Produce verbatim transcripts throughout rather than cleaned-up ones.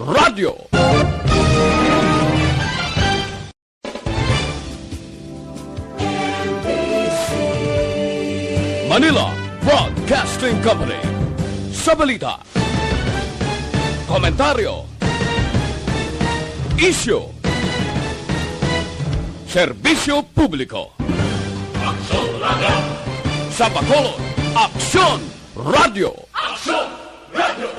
Radyo. Manila Broadcasting Company. Sa balita, komentaryo, isyu, serbisyo publiko. Aksyon Radyo. Sa Bacolod, Aksyon Radyo. Aksyon Radyo.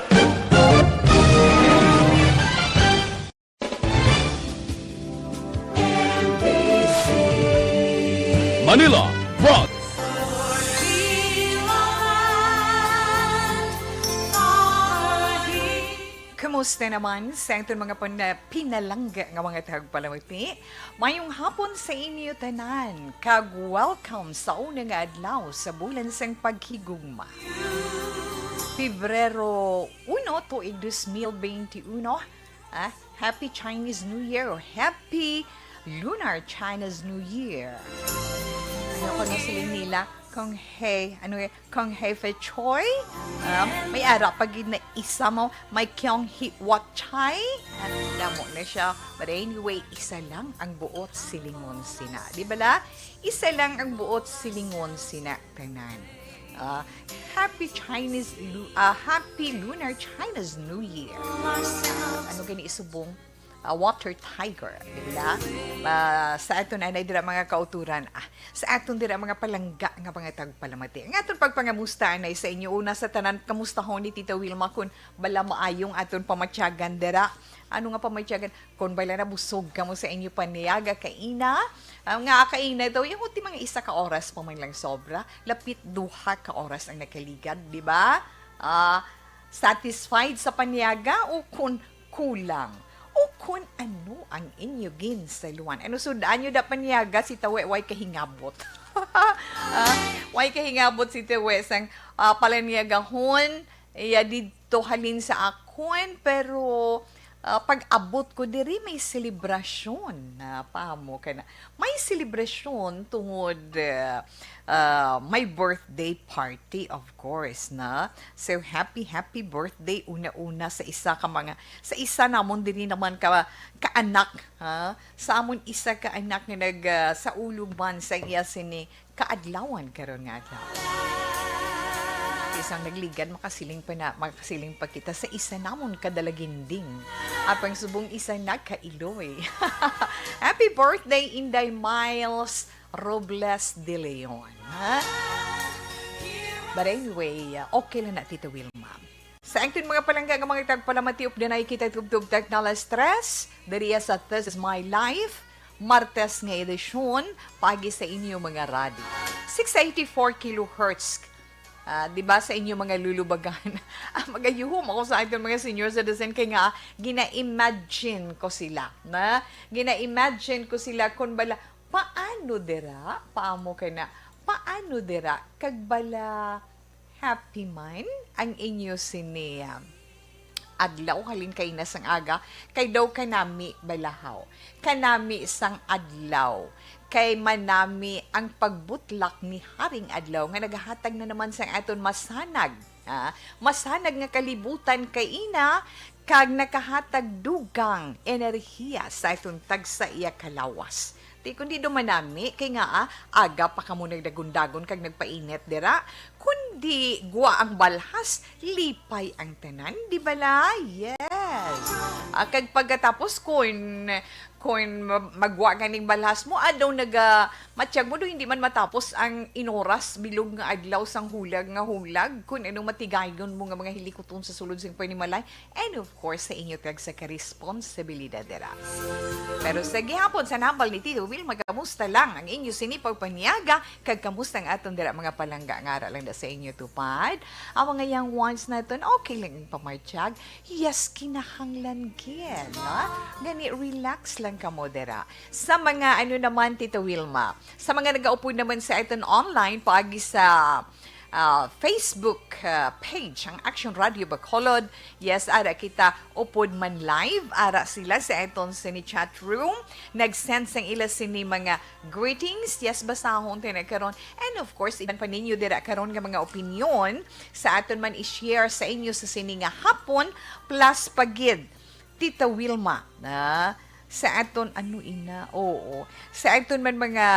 Manila Broad. Kumusta naman sa aton mga pan-, pinalangga nga mga tagpalamati? Mayong hapon sa inyo tanan, kag welcome sa una nga adlaw sa bulan sang paghigugma. Pebrero uno, tuig dos mil benti uno. Ah, Happy Chinese New Year o Happy Lunar Chinese New Year. Ano ko na siling nila? Kung hey, ano eh, kung hey fe choi? Ah, may ara pa gid na isa mo, may kyong hi wat chai? Ah, damo na siya. But anyway, isa lang ang buot silingon sina. Di ba la? Isa lang ang buot silingon sina tanan. Ah, Happy Chinese Lu-, ah, Happy Lunar Chinese New Year. Ano gani isubong? Ah, water tiger, di ba? Ah, sa aton anay dira mga kauturan, ah, sa aton dira mga palangga nga mga tagpalamati. Ang aton pagpangamusta anay sa inyo, una sa tanan, kamustahon ni Tita Wilma kun bala maayong aton pamatyagan dira. Ano nga pamatyagan? Kon bala nabusog kamo sa inyo paniaga kaina, ah, nga kaina daw, yung ti mga isa ka oras pa man lang sobra, lapit duha ka oras ang nakaligad, di ba? Ah, satisfied sa paniaga o kun kulang? O kun ano ang inyo ginsaluan? Ano sud-an nyo da paniaga si Tawe way kahingabot? Ah, way kahingabot si Tawe sang, ah, palaniagahon, iya didto halin sa akon, pero, ah, pag-abot ko diri may selebrasyon na pa mo kana. May selebrasyon tungod, ah, ah, may birthday party, of course, na. So, happy, happy birthday una-una sa isa ka mga, sa isa namon diri naman ka, ka anak, ha? Sa amon isa ka anak nga nag, ah, sa ulo man sa iya sini kaadlawan karon nga adlaw. Isang nagligad, makasiling pa na, makasiling pa kita sa isa namon kadalaginding. Apang subong isa nagkailoy. Happy birthday, Inday Miles Robles de Leon, ha? But anyway, okay lang na, Tita Wilma. Sa aton mga palangga nga mga tagpalamati, updanay kita tubtob tag alas tres, diriya sa This Is My Life, Martes nga edisyon, pagi sa inyo mga radyo. Six eighty-four kilohertz. Ah, di ba sa inyo mga lulubagan? Ah, magayuhom ako sa aton mga senior citizen kay nga gina-imagine ko sila, na gina-imagine ko sila kung bala, paano dira? Paamo ka na? Paano dira? Kag bala, happy man ang inyo sini, ah, adlaw halin kay na sang aga, kay daw kanami balahaw, kanami sang adlaw, kay manami ang pagbutlak ni Haring Adlaw nga nagahatag na naman sang aton masanag, ah, masanag nga kalibutan kay ina, kag nakahatag dugang enerhiya sa aton tagsa iya kalawas. Ti kundi dumanami kay nga, ah, aga pa kamo nagdagon-dagon kag nagpainit dira, kundi gwa ang balhas, lipay ang tanan, di bala? Yes. Ah, kag pagkatapos kun, kun ma-, magwa ganing balhas mo, adaw naga, matyag mo do hindi man matapos ang inoras bilog nga adlaw sang hulag nga hulag, kun ano matigayon mo nga mga hilikuton sa sulod sing panimalay, and of course, sa inyo tagsa ka responsibilidad dira. Pero sa gihapon, sa nambal ni Tito Wilma, kamusta lang ang inyo sini pagpaniaga? Kag kamusta ang aton dira mga palangga nga ara lang da sa inyo tupad? Ang mga young ones naton, okay lang ang pamartiyag? Yes, kinahanglan gid, ha? Gani, relax lang kamo dira. Sa mga, ano naman, Tito Wilma, sa mga nagaupod naman sa aton online, paagi sa ah, Facebook, ah, page, ang Action Radio Bacolod. Yes, ara kita upod man live. Ara sila sa aton sini chat room. Nag-send sang ila sini mga greetings. Yes, basahon ta na karon. And of course, iban pa ninyo dira karon nga mga opinion sa aton man i-share sa inyo sa sini nga hapon. Plus pa gid, Tita Wilma, na sa aton, ano ina, oo, sa aton man mga,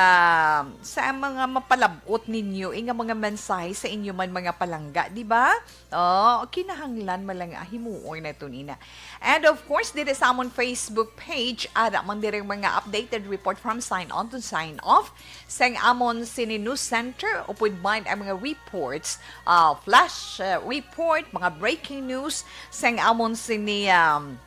sa mga mapalabot ninyo, eh, nga mga mensahe sa inyo man mga palangga, di ba? Oh, kinahanglan man lang, ah, himuon naton ina. And of course, diri sa amon Facebook page, ara man diri ang mga updated report from sign on to sign off. Sang amon sini news center, upod man ang mga reports, ah, flash, ah, report, mga breaking news, sang amon sini, um,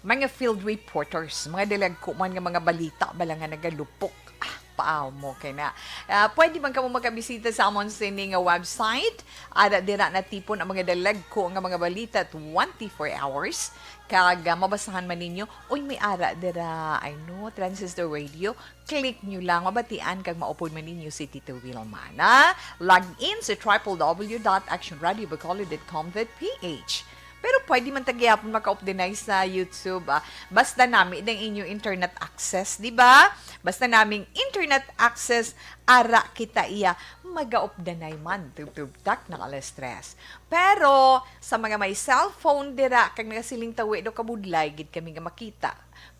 mga field reporters, mga dalagko man nga mga balita bala nga nagalupok. Ah, paamo kay na. Ah, pwede man kamo makabisita sa amon sini nga website. Ara dira natipon ang mga dalagko nga mga balita twenty-four hours. Kag, ah, mabasahan man ninyo, uy, may ara dira, I know, Transistor Radio. Click nyo lang, mabatian kag maupod man ninyo si Tito Wilma, na log in sa triple W dot action radio bacolod dot com dot P H. Pero pwede man ta gihapon makaupdanay sa YouTube, ah. Basta nami dang inyo internet access, di ba? Basta naming internet access, ara kita iya magaupdanay man. Tubtub tak na alas tres. Pero sa mga may cellphone dira, kag nagasiling tawi do kabudlay gid kami nga makita,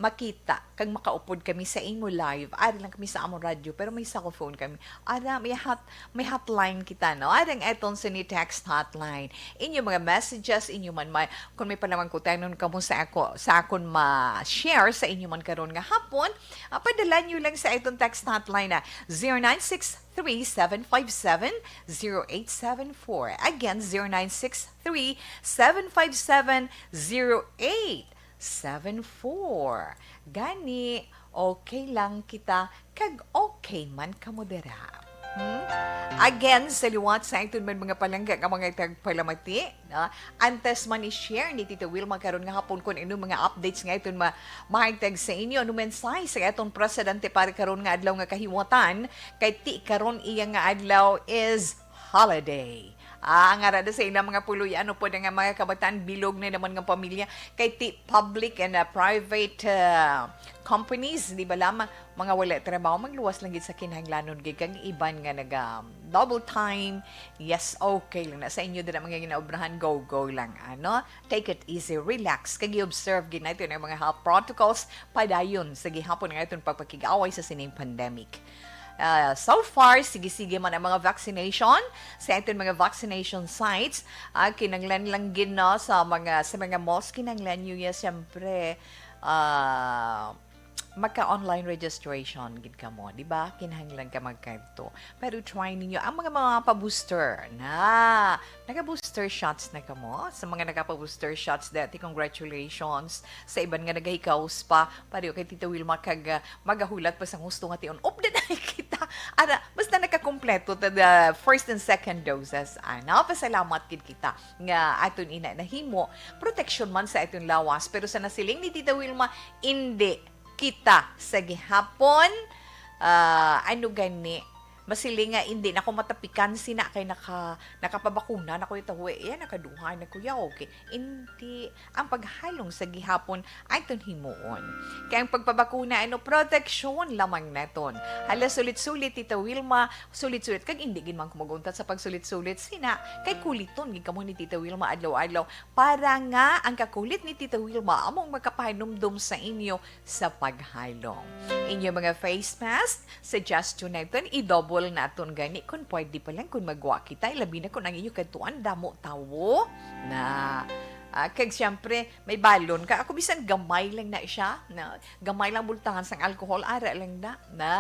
makita kag makaupod kami sa imo live. Ari lang kami sa among radyo, pero may cellphone kami. Ara, may hot, may hotline kita, no? Ari ang eton sa ni text hotline. Inyo mga messages, inyo man may, kung may panamangkutanon kamo sa ako, sa akon ma-share sa inyo man karon nga hapon, ah, padala nyo lang sa eton text hotline na zero nine six three seven five seven zero eight seven four. Again, zero nine six three seven five seven zero eight seven four. Gani, okay lang kita, kag okay man kamo dira. Hmm? Again, sa liwat sa aton man mga palangga nga mga tagpalamati, no? Antes man i-share ni Tita Wilma karon nga hapon kung ano mga updates nga aton ma-, mahagtag sa inyo, ano mensahe sa aton presidente para karon nga adlaw nga kahiwatan, kay ti karon iya nga adlaw is holiday. Ah, ang ara sa ilang mga puloy-an, ano po nga mga kabataan, bilog na naman nga pamilya, kay ti public and, ah, private, ah, companies, di ba lamang, mga wala trabaho, magluwas lang gid sa kinahanglanon gid kang iban nga naga, um, double time. Yes, okay lang na sa inyo dira mga ginaobrahan, go, go lang, ano? Take it easy, relax, kag i-observe gid natin ang mga health protocols padayon sa gihapon nga itong pagpakig-away sa sining pandemic. Ah, so far, sige-sige man ang mga vaccination sa aton mga vaccination sites. Ah, kinanglan lang gid, no, sa mga, sa mga malls, kinanglan nyo ya, siyempre, ah, magka-online registration gid kamo, di ba? Kinahanglan ka magkadto. Pero try ninyo ang mga, mga pa-booster na. Naka-booster shots na kamo? Sa mga nagapa-booster shots dati, congratulations. Sa iban nga nagahikaos pa, pareho kay Tita Wilma, kag, ah, magahulat pa sa gusto nga tion. Updated na kita. Ara, basta nakakompleto ta the first and second doses. Ano, pasalamat gid kita nga aton ina nahimo. Proteksyon man sa aton lawas. Pero sa nasiling ni Tita Wilma, indi kita sa gihapon, ah, ano gani, masiling nga indi na ko matapikan sina kay naka-, nakapabakuna na ko itawi. Yan, nakaduha na ko ya, okay. Indi, ang paghalong sa gihapon ay ton himuon. Kay ang pagpabakuna, ano, proteksyon lamang naton. Hala, sulit-sulit, Tita Wilma, sulit-sulit. Kag indi gid man ko maguntat sa pagsulit-sulit sina. Kay kuliton gid kamo ni Tita Wilma adlaw-adlaw para nga ang kakulit ni Tita Wilma among makapahinumdom sa inyo sa paghalong. Inyo mga face mask, suggestion naton, i-double naton gani kung pwede pa lang, kung magwa kita, ilabi na kung ang inyo kadtuan damo tawo na, ah, kag siyempre, may balon ka. Ako, bisan gamay lang na siya, na, gamay lang bultahan sang alcohol, ara lang na, na,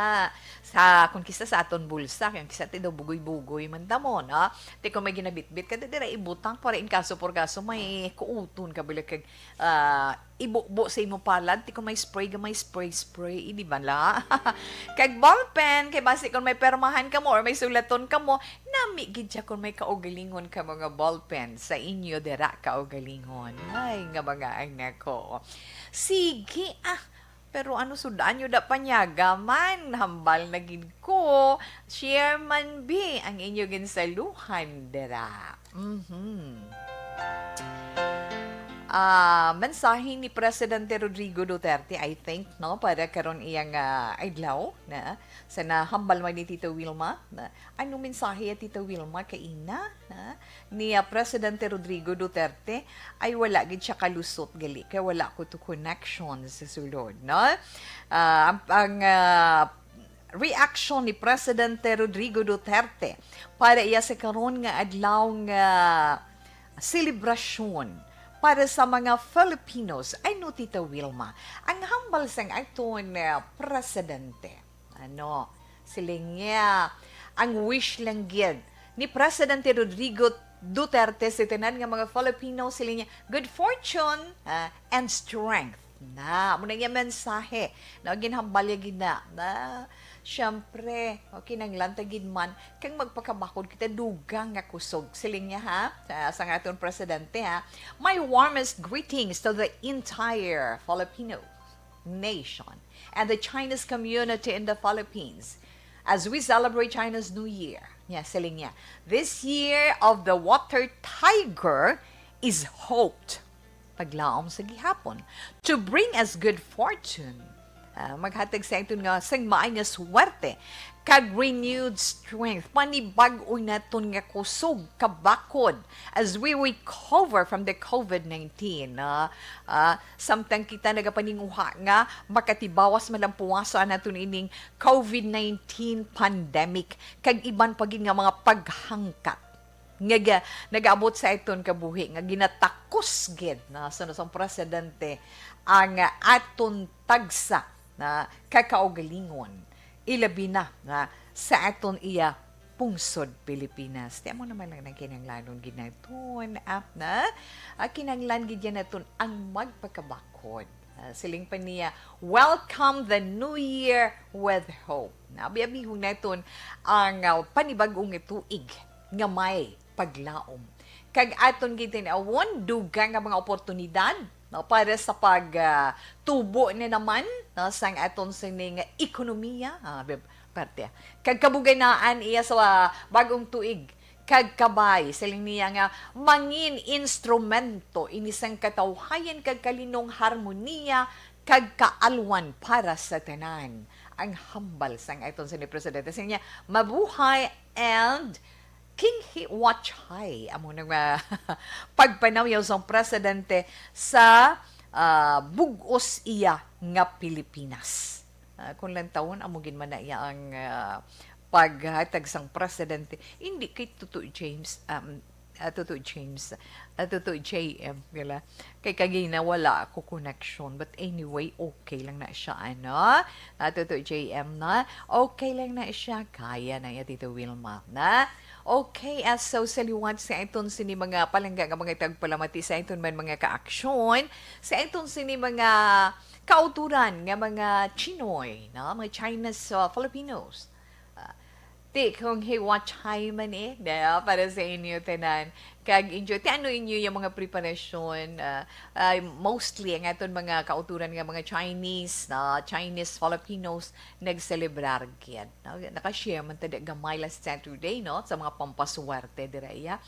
sa, kung kisa sa aton bulsa, kung kisa ti daw bugoy-bugoy man ta mo, no? Ti kung may ginabitbit ka, dira ibutang para in kaso por kaso, may kuuton ka, bala kag, ah, ibubo sa imong palad, ti kung may spray ka, may spray, spray, eh, di ba la? Kag ballpen, kay basi kung may permahan ka mo or may sulaton ka mo, nami gid siya kung may kaugalingon ka mga ballpen sa inyo dira kaugalingon. Ay, nga mga anak ko. Sige, ah, pero ano, sudan nyo da panyaga man, hambal na gid ko. Share man bi ang inyo ginsaluhan dira. Mhm. ah, mensahe ni Presidente Rodrigo Duterte, I think, no, para karon iyang, ah, adlaw na sa nahambal man ni Tita Wilma. Na, ano mensahe ya Tita Wilma kaina, na, ni, ah, Presidente Rodrigo Duterte? Ay, wala gid siya kalusot gali kay wala ko to connection sa sulod, no? Ah, ang, ang, ah, reaksyon ni Presidente Rodrigo Duterte para iya sa karon nga adlaw nga selebrasyon para sa mga Filipinos. Ay, no, Tita Wilma, ang hambal sang aton, eh, presidente. Ano, siling niya, ang wish lang gid ni Presidente Rodrigo Duterte sa tanan nga mga Filipino, siling niya, good fortune, ah, and strength. Na, amo na iya mensahe. Na, ginhambal niya gid na, na, syempre, o, kinahanglan ta gid man kang magpakabakod kita dugang nga kusog. Siling niya, ha? Sa, sa aton presidente, ha? My warmest greetings to the entire Filipino nation and the Chinese community in the Philippines as we celebrate China's New Year. Yeah, siling niya, this year of the water tiger is hoped, paglaom sa gihapon, to bring us good fortune. Ah, maghatag sa aton nga sang maay nga swerte kag renewed strength, panibag-o naton nga kusog, kabakod as we recover from the COVID nineteen. Ah, ah, samtang kita nagapaninguha nga makatibawas man lang puwaso naton ining COVID nineteen pandemic kag iban pa gid nga mga paghangkat nga ga-, nagaabot sa aton kabuhi nga ginatakos gid na sa, sa presidente ang aton tagsa na kakaugalingon, ilabi na nga sa aton iya pungsod Pilipinas. Ti amo naman lang nang kinahanglanon gid naton, ah, na, ah, kinahanglan gid yan naton ang magpakabakod. Ah, siling pa niya, "Welcome the New Year with hope." Na, abi-abihon naton ang, ah, panibag-ong tuig nga may paglaom. Kag aton gitin-awon dugang nga mga oportunidad, no, para sa pag, ah, tubo na naman, no, sang aton sining ekonomiya, ah, bib-, parte. Kag kabuganaan iya sa, ah, bag-ong tuig, kag kabay, siling niya nga mangin instrumento ini sang katawhayan kag kalinong harmoniya kag kaalwan para sa tanan. Ang hambal sang aton sining presidente, siling niya, "Mabuhay and King Hiwachay," amo na nga pagpanawyaw sang presidente sa, ah, bug-os iya nga Pilipinas. Ah, kung lantawon, amo gid man na iya ang, ah, paghatag sang presidente. Hindi kay Tutoy James, um, ah, Tutoy James, ah, Tutoy J M, gala. Kay kagina wala ako connection. But anyway, okay lang na siya, ano? Ah, Tutoy J M na. Okay lang na siya. Kaya na iya, Tito Wilma, na. Okay, ah, so sa liwat sa iton sini mga palangga nga mga tagpalamati sa iton man mga kaaksyon, sa iton sini mga kauturan nga mga Chinoy, no? Mga Chinese, uh, Filipinos. Ah, ti kung hiwachay man eh, na, para sa inyo tanan. Kag enjoy. Ti ano inyo yung mga preparasyon? Ah, ah, mostly ang aton mga kauturan nga mga Chinese, na Chinese Filipinos nagselebrar gid, no? Naka-share man ta di gamay last Saturday, no, sa mga pampaswerte dira iya.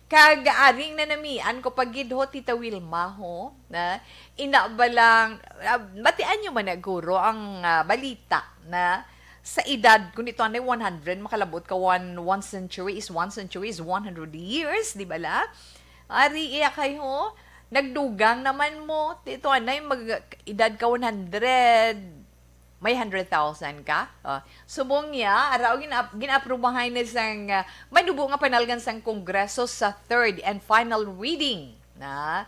Kag aring nanamian ko pa gid ho, Tita Wilma, ho, na ina ba lang, ah, batian nyo man na, guro, ang, ah, balita na sa edad, kung ito anay one hundred, makalabot ka one, one century is, one century is one hundred years, di ba la? Ari iya kay ho, nagdugang naman mo, ito anay mag edad ka one hundred, may hundred thousand ka. Oh, subong niya, araw gin-, gin-aprubahan na sang, ah, manubo nga panalgan sang Kongreso sa third and final reading na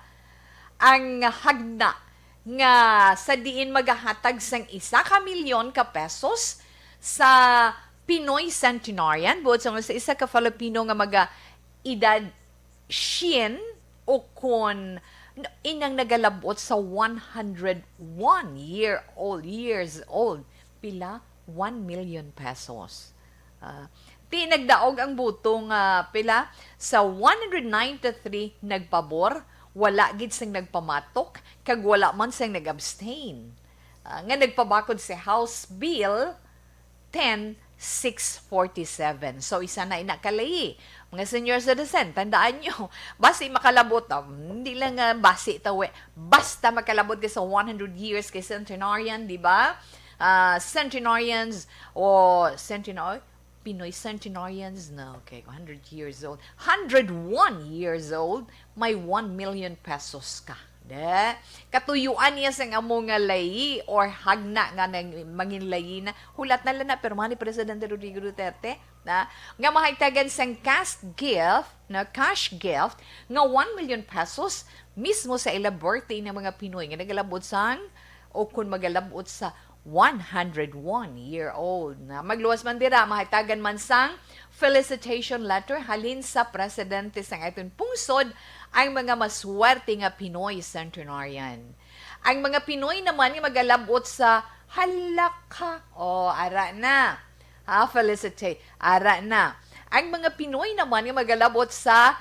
ang hagna nga sa diin magahatag sang isa ka milyon ka pesos sa Pinoy centenarian, buot sa, sa isa ka Filipino nga maga-edad syen o kon inang nagalabot sa one hundred one year old, years old, pila? One million pesos. Ah, ti nagdaog ang boto nga pila? Sa one hundred ninety-three nagpabor, wala gid sing nagpamatok, kag wala man sing nag-abstain. Ah, nga nagpabakod sa House Bill ten six forty-seven. So, isa na ina ka layi. Mga senior citizen, tandaan nyo, basi makalabot, um, hindi lang nga basi tawi, basta makalabot ka sa one hundred years kay centenarian, di ba? Ah, centenarians o centenary, Pinoy centenarians na, okay, hundred years old, hundred one years old, may one million pesos ka. De, katuyuan niya sang amo nga layi or hagna nga nang mangin layi na, hulat na lang na, pero ni Presidente Rodrigo Duterte, na, nga mahatagan sang cash gift, na cash gift, nga one million pesos mismo sa ila birthday ng mga Pinoy nga nagalabot sang, o kung magalabot sa one hundred one year old. Na magluwas man dira, mahatagan man sang felicitation letter halin sa presidente sang aton pungsod ang mga maswerte nga Pinoy centenarian. Ang mga Pinoy naman nga magalabot sa halaka, o, ara na. Ha, felicitate. Ara na. Ang mga Pinoy naman nga magalabot sa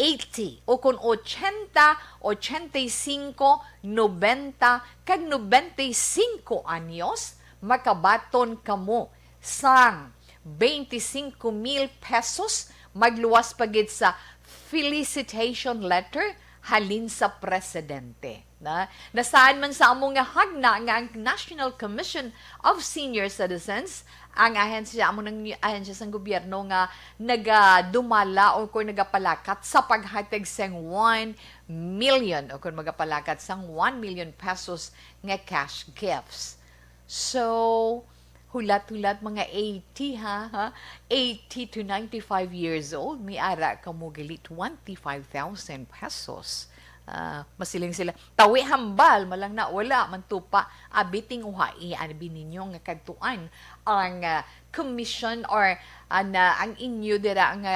eighty, o kon ochenta, ochenta y cinco, nobenta, kag nobenta y cinco anyos, makabaton kamo sang twenty-cinco mil pesos, magluwas pa gid sa felicitation letter halin sa presidente. Na, nasaan man sa amo nga hagna nga ang National Commission of Senior Citizens, ang ahensya, amo nang ahensya sang gobyerno nga nagadumala o kon nagapalakat sa paghatag sang one million o kon magapalakat sang one million pesos nga cash gifts. So, hulat-hulat, mga eighty, ha? Ha? Eighty to ninety-five years old, may ara kamo gali twenty-five thousand pesos. Ah, masiling sila, "Tawi hambal, malang na wala man tupa." Abi, tinguhai, abi ninyo nga kadtuan ang, ah, commission or, ah, na, ang inyo dira nga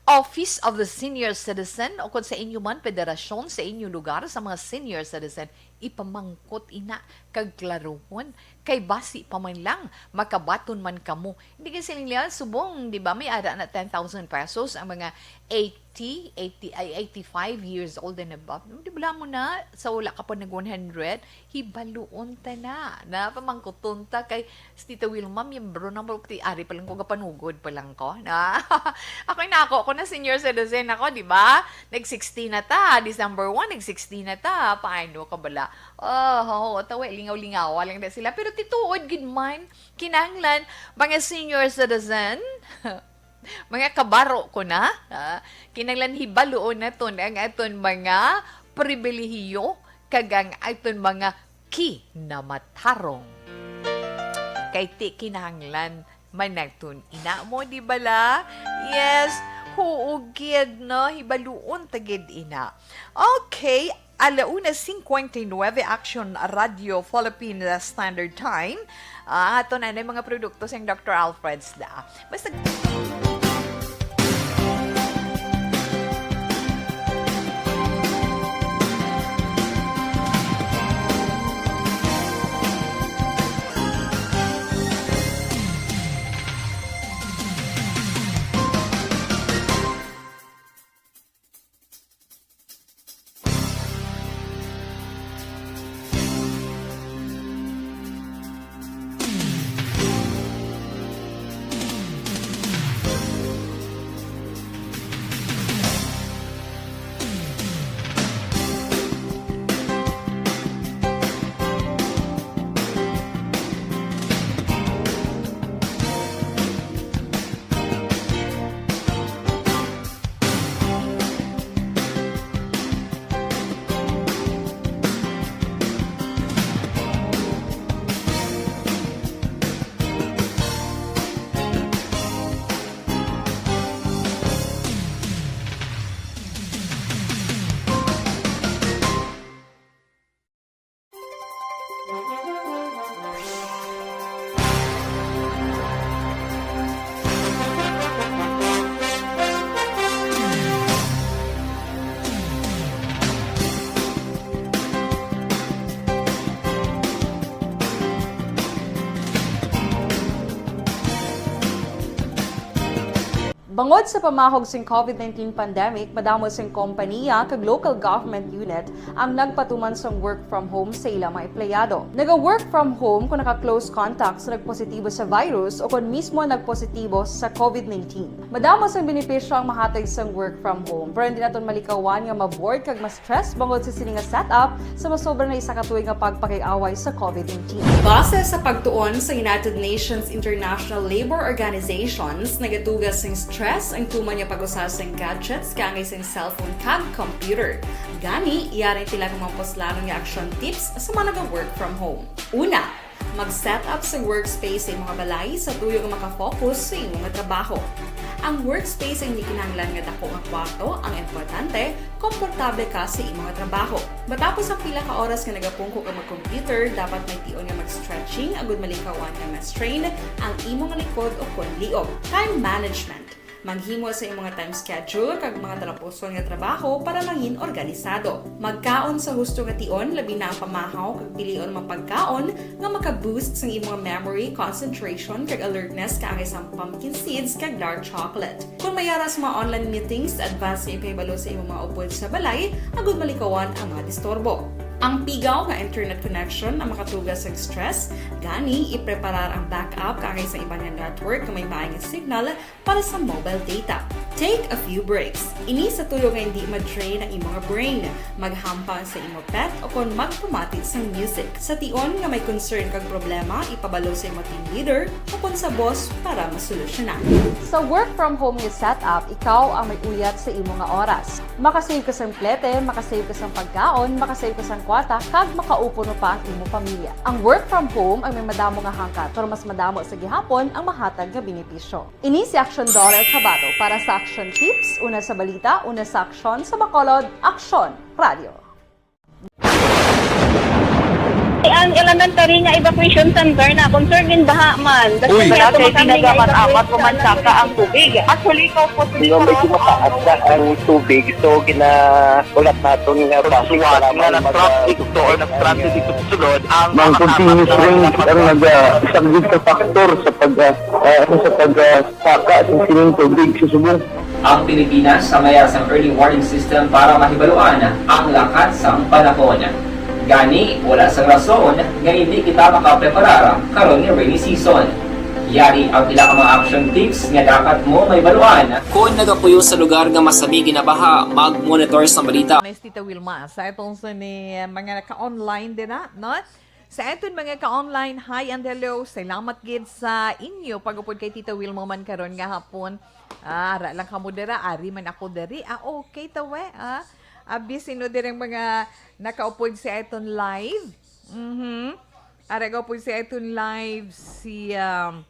Office of the Senior Citizen, o kung sa inyo man federasyon, sa inyo lugar, sa mga senior citizen, ipamangkot ina kag klarohon, kay basi pa man lang makabaton man kamo. Hindi kasi nila subong, di ba, may ara na ten thousand pesos ang mga eighty, eighty, ay, eighty-five years old and above. Di ba mo na, sa wala ka pa nag one hundred, hibaluon ta na, na pamangkuton ta kay si Tita Wilma, miyembro na mo, ti-, ari pa lang ko, gapanugod pa lang ko, na. Ako na ako, ako na senior citizen ako, di ba? Nag sixty na ta, December one, nag sixty na ta. Paano ka bala? Oh, oo, tawa, lingaw-lingawa lang na sila. Pero tituod gid man, kinahanglan, mga senior citizen, mga kabaro ko na, ah, kinahanglan hibaluon naton ang aton mga pribilehiyo kag ang aton mga kinamatarong. Kay ti kinahanglan man naton ina mo, di bala? Yes, huo gid, no? Hibaluon ta gid ina. Okay, ala una cincuenta y nueve, Action Radio Philippine Standard Time. Ah, ato na na mga produkto sa Doctor Alfred's da. Basta Bangod sa pamahog sing COVID nineteen pandemic, madamo sing kompaniya kag local government unit ang nagpatuman sang work from home sa ila mga empleyado. Naga-work from home kung naka-close contact sa nagpositibo sa virus o kon mismo nagpositibo sa COVID nineteen. Madamo sang benepisyo ang mahatag sang work from home, pero hindi naton malikawan nga ma-bored kag ma-stress bangod sa sini nga setup sa masobra na isa ka tuig nga pagpakig-away sa COVID nineteen. Base sa pagtuon sa United Nations International Labour Organizations, nagatuga sing stress ang tuman nga pag-usa sing gadgets kaangay sing cellphone kag computer. Gani, yari ang pila ka mga puslanon nga action tips sa mga naga-work from home. Una, mag-set up sa workspace sa imong balay sa tuyo nga makafocus sa imong trabaho. Ang workspace ay hindi kinahanglan nga dako nga kwarto, ang importante, komportable ka sa imong trabaho. Matapos ang pila ka oras nga nagapungko ka mag-computer, dapat may tion nga mag-stretching agud malikawan nga ma-strain ang imong likod o kon liog. Time management. Maghimo sa imong time schedule kag mga talapuson nga trabaho para mangin organisado. Magkaon sa husto nga tion, labi na ang pamahaw kag pilion mga pagkaon nga maka-boost sang imong memory, concentration, kag alertness kaangay sang pumpkin seeds kag dark chocolate. Kung may ara sa mga online meetings, advance nga ipahibalo sa imong mga upod sa balay agud malikawan ang mga disturbo. Ang pigaw nga internet connection ang makatuga sa stress, gani ipreparar ang backup kaangay sa iban nga network nga may maayong signal para sa mobile data. Take a few breaks. Ini sa tuyo nga hindi ma-drain ang imong brain. Maghampang sa imo pet o kon magpamati sang music. Sa tion nga may concern kag problema, ipabalo sa imo team leader o kon sa boss para masolusyonan. Sa work from home nga setup, ikaw ang may uyat sa imo nga oras. Makasave ka sang plete, makasave ka sang pagkaon, makasave ka sang kwarta, kag makaupo pa ang imo pamilya. Ang work from home ang may madamo nga hangkat, pero mas madamo sa gihapon ang mahatag nga benepisyo. Ini si Action Dollar Kabato para sa Action Tips, una sa balita, una sa aksyon, sa Bacolod, Aksyon Radio. Ang elementary nga evacuation center na concern in baha man. Uy. Wala kay ginagaman amat, pumansaka ang tubig. Actually, ikaw po, hindi ko mataas na ang tubig. So, gina-, ulat naton nga base nga nag-traffic to or nag-transit dito sa sulod, ang mga continuous rain ang nag-, ah, isang big factor sa pag, ah, ah, ano, sa pag, ah, saka sa sining tubig sa subong. Ang Pilipinas sa mayar sang early warning system para mahibaluan ang lakat sang panahon. Gani, wala sang rason nga hindi kita makapreparar karon nga rainy season. Yari ang pila ka mga action tips nga dapat mo mahibaluan. Kon nagapuyo sa lugar nga masami ginabaha, mag-monitor sa balita. Tita Wilma, sa atong sa ni, uh, mga naka-online din na, no? Sa aton mga ka-online, hi and hello. Salamat gid sa inyo pag-upod kay Tita Wilma man karon nga hapon. Ah, ara lang kamo dira, ari man ako diri. Ah, okay, tawe, ah. Abi, sino dirang mga nakaupod sa aton live? Mhm. Ara, gaupod sa aton live si, um,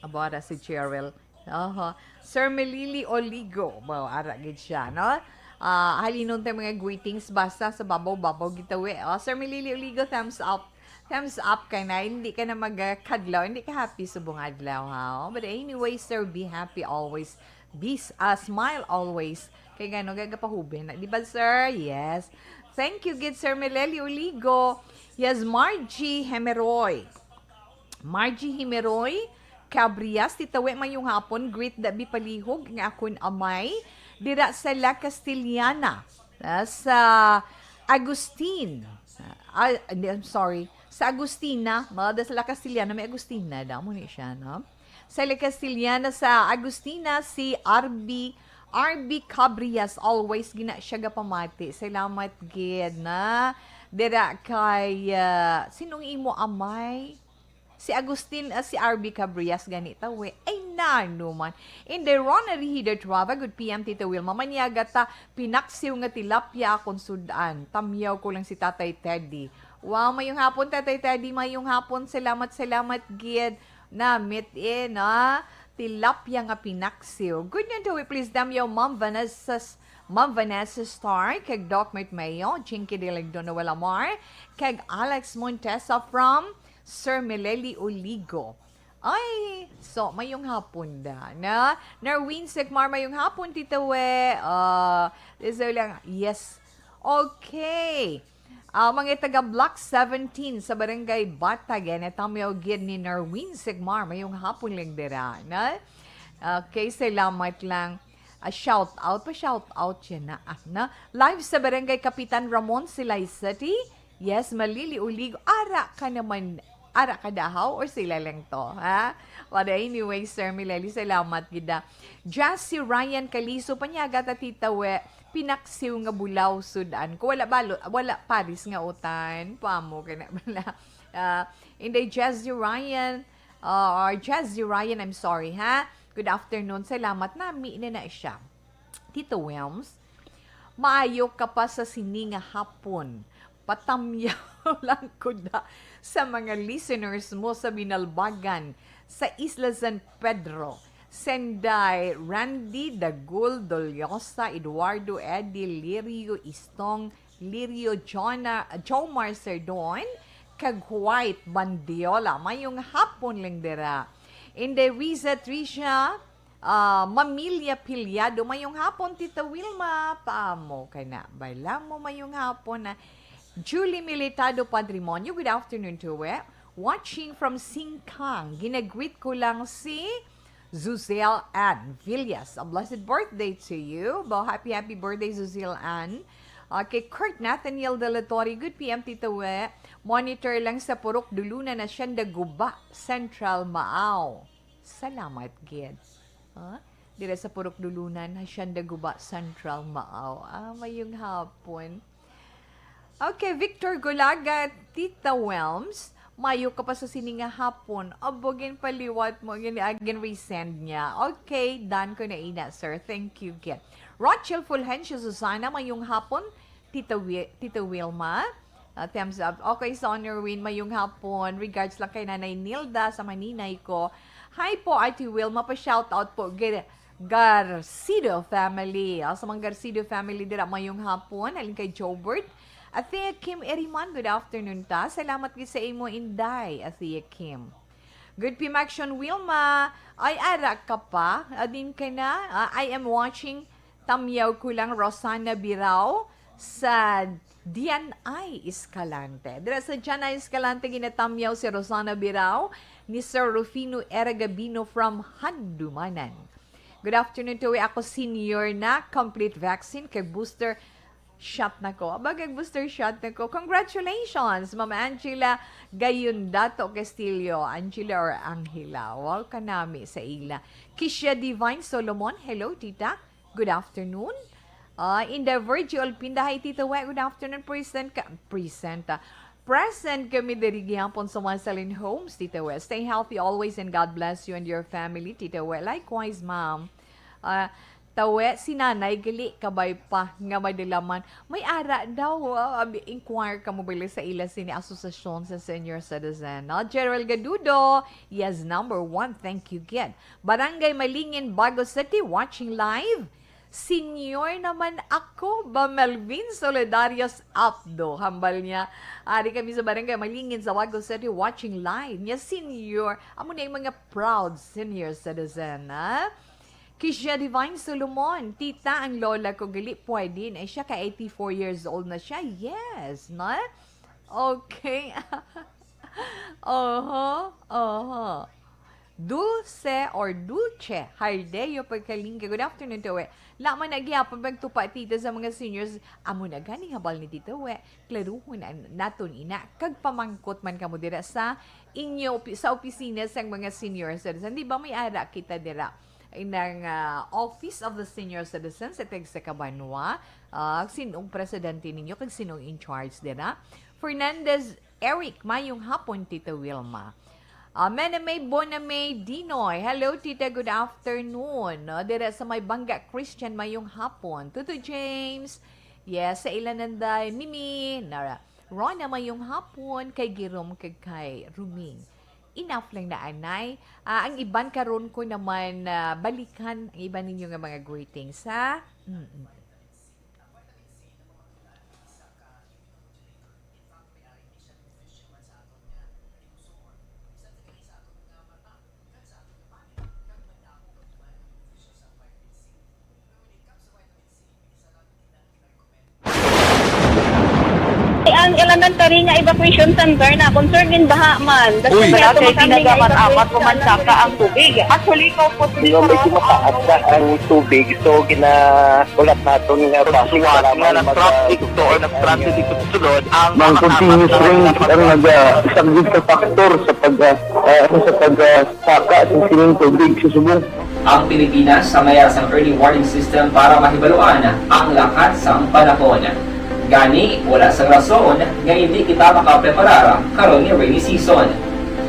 Abo, ara si Cheryl. Oho. Sir Melili Oligo. Wow, ara gid siya, no? Ah, halinon tay mga greetings basta sa babaw-babaw gitawi. Oh, Sir Melili Oligo, thumbs up. Thumbs up ka na. Hindi ka na magkadlaw. Hindi ka happy subong adlaw, ha? Oh, but anyway, sir, be happy always. Be s-, ah, smile always. Kay gano, gagapahubin na. Di ba, sir? Yes. Thank you, gid, Sir Melili Oligo. Yes, Margie Hemeroy. Margie Himeroy Cabrias, Tita We, mayong hapon. Greet da bi palihog nga akon amay dira sa La Castellana, ah, sa Agustin. Ah, hindi, I'm sorry. Sa Agustina, mga da sa La Castellana, may Agustina daw, mo ni siya, no? Sa La Castellana, sa Agustina, si R B, R B Cabrias, always gina siya gapamati. Salamat gid na. Dira kay, ah, sinong imo amay? Si Agustin, ah, si R B Cabrias gani ta, we. Ay, nano man. Inday Rona Rehida Trava, good P M, Tita Wilma. Manyaga ta, pinaksiw nga tilapia akon sud-an. Tamyaw ko lang si Tatay Teddy. Wow, mayong hapon, Tatay Teddy. Mayong hapon. Salamat, salamat, gid. Namit, eh, na. Tilapia nga pinaksiw. Good night, we. Please, damyaw, Ma'am Vanessa, Ma'am Vanessa Star, kag Doc Mert Mayo, Jinky Dilag Donawel Amar, kag Alex Montesa from Sir Meleli Oligo. Ay, so, mayong hapon da, na? Nerwin Sikmar, mayong hapon, Tita We. Ah, Lizzo lang, yes. Okay. Ah, mga taga Block seventeen sa Barangay Batag, eh, natamyaw gid ni Nerwin Sikmar, mayong hapon lang dira, na? Okay, salamat lang. Ah, shout out pa, shout out siya na, ah, na. Live sa Barangay Kapitan Ramon, Silay City. Yes, maliliuligo. Ara ka naman, ara ka dahaw or sila lang to, ha? But anyway, Sir Mileli, salamat gid, ah. Jassy Ryan Kaliso, panyaga ta, Tita We, pinaksiw nga bulaw, sudan ko. Wala balo, wala paris nga utan. Pamo ka na bala. Ah, Inday Jassy Ryan, ah, or Jassy Ryan, I'm sorry, ha? Good afternoon. Salamat, nami na na siya. Tito Wilms, maayo ka pa sa sini nga hapon. Patamyaw lang ko da sa mga listeners mo sa Binalbagan, sa Isla San Pedro. Senday Randy, Dagul, Doliosa, Eduardo, Eddie, Lirio, Istong, Lirio, Jonah, Jomar Serdon, kag White Bandiola. Mayong hapon lang dira. Inday Riza Tricia, ah, Mamilya Pilyado. Mayong hapon, Tita Wilma. Paamo ka na? Bala mo, mayong hapon na. Julie Militado Patrimonio, good afternoon to we. Watching from Singkang. Ginagreet ko lang si Zuzelle Ann Villas. A blessed birthday to you. Bo, happy, happy birthday, Zuzelle Ann. Okay, Kurt Nathaniel De La Torre, good P M, Tita We. Monitor lang sa Purok Duluna na siya, Daguba, Central, Maaw. Salamat gid. Ha? Dira sa Purok Dulunan, Hacienda Guba Central, Maaw. Ah, mayong hapon. Okay, Victor Gulaga, Tita Welms, mayo ka pa sa sini nga hapon. Abo, ginpaliwat mo, gin, ah, gin-resend niya. Okay, done ko na ina, sir. Thank you, gid. Rochelle Fulgencio Susana, mayong hapon. Tita Wi-, Tita Wilma, ah, thumbs up. Okay, Sonorwin, mayong hapon. Regards lang kay Nanay Nilda sa maninay ko. Hi po, Ate Wilma, pa-shoutout po. Gar-, Garcido family. Ah, sa mga Garcido family dira, mayong hapon. Halin kay Jobert. Athea Kim Eriman, good afternoon ta. Salamat gid sa imo, Inday, Athea Kim. Good P M Action Wilma. Ay, ara ka pa. Adin ka na. Ah, I am watching. Tamyaw ko lang, Rosana Birao sa Dianay, Escalante. Dira sa Dianay, Escalante, ginatamyaw si Rosana Birao ni Sir Rufino Era Gabino from Handumanan. Good afternoon to we. Ako senior na, complete vaccine kag booster shot na ko. Abag, booster shot na ko. Congratulations, Ma'am Angela Gayundato Castillo. Angela or Angela? Wow, kanami sa ila. Kisha Divine Solomon, hello, tita. Good afternoon. Ah, Inday Virgie Olpinda, hi, Tita We. Good afternoon. Present ka, present, ah. Present kami diri gihapon sa Marceline Homes, Tita We. Stay healthy always and God bless you and your family, Tita We. Likewise, ma'am. Ah, Tawe, si Nanay gali kabay pa nga madalaman. May ara daw, ah, abi, inquire ka mo bali sa ila sini asosasyon sa senior citizen, no? Gerald Gadudo, yes, number one. Thank you, gid. Barangay Malingin, Bago City, watching live. Senior naman ako ba, Melvin Solidarios Apdo? Hambal niya, ari kami sa Barangay Malingin sa Bago City, watching live. Niya, senior, amo na yung mga proud senior citizen, ha? Kisha Divine Solomon, tita, ang lola ko gali pwede na siya, ka eighty-four years old na siya. Yes, no? Okay. Oho, oho. Dulce or Dulce Hardeo Pagkalingga. Good afternoon to we. Laman na gyapon pagtupa, tita, sa mga seniors. Amo na gani habal ni Tita We. Klaruhon na naton ina. Kag pamangkot man kamo dira sa inyo opi-, sa opisina sang mga senior citizen. Di ba may ara kita dira? Inang, ah, Office of the Senior Citizens sa Tagsa ka Banwa. Ah, sinong presidente ninyo kag sinong in charge dira? Fernandez Eric, mayong hapon, Tita Wilma. Ah, Meneme Boname Dinoy. Hello, Tita. Good afternoon. No, dira sa may Bangga Christian, mayong hapon. Tuto James. Yes, sa ila nanday. Mimi. Nara. Rona, mayong hapon. Kay Girom, kag kay Ruming. Enough lang na, anay. Ah, ang iban karon ko naman, ah, balikan ang iban ninyo nga mga greetings, ha? Mm-mm. Ang elementary nga evacuation center na concerned in baha man. That's Uy. why Wala ato kay kami nga ginagamit-amat evacuate ko man sa saka ang tubig. Actually, ikaw po, Di ba, medyo mataas na ang tubig. So, gina-, ulat naton nga base Suwat para nga man nag-traffic mag-, to or nag-transit dito sa sulod ang Mang mga continuous kasama rain sa ang nag-, ah, isang big factor sa pag, ah, ah, ano, sa pag, ah, saka sa sining tubig sa subong. Ang Pilipinas sa mayara sang early warning system para mahibaluan ang lakat sang panahon. Gani, wala sang rason nga hindi kita makapreparar karon nga rainy season.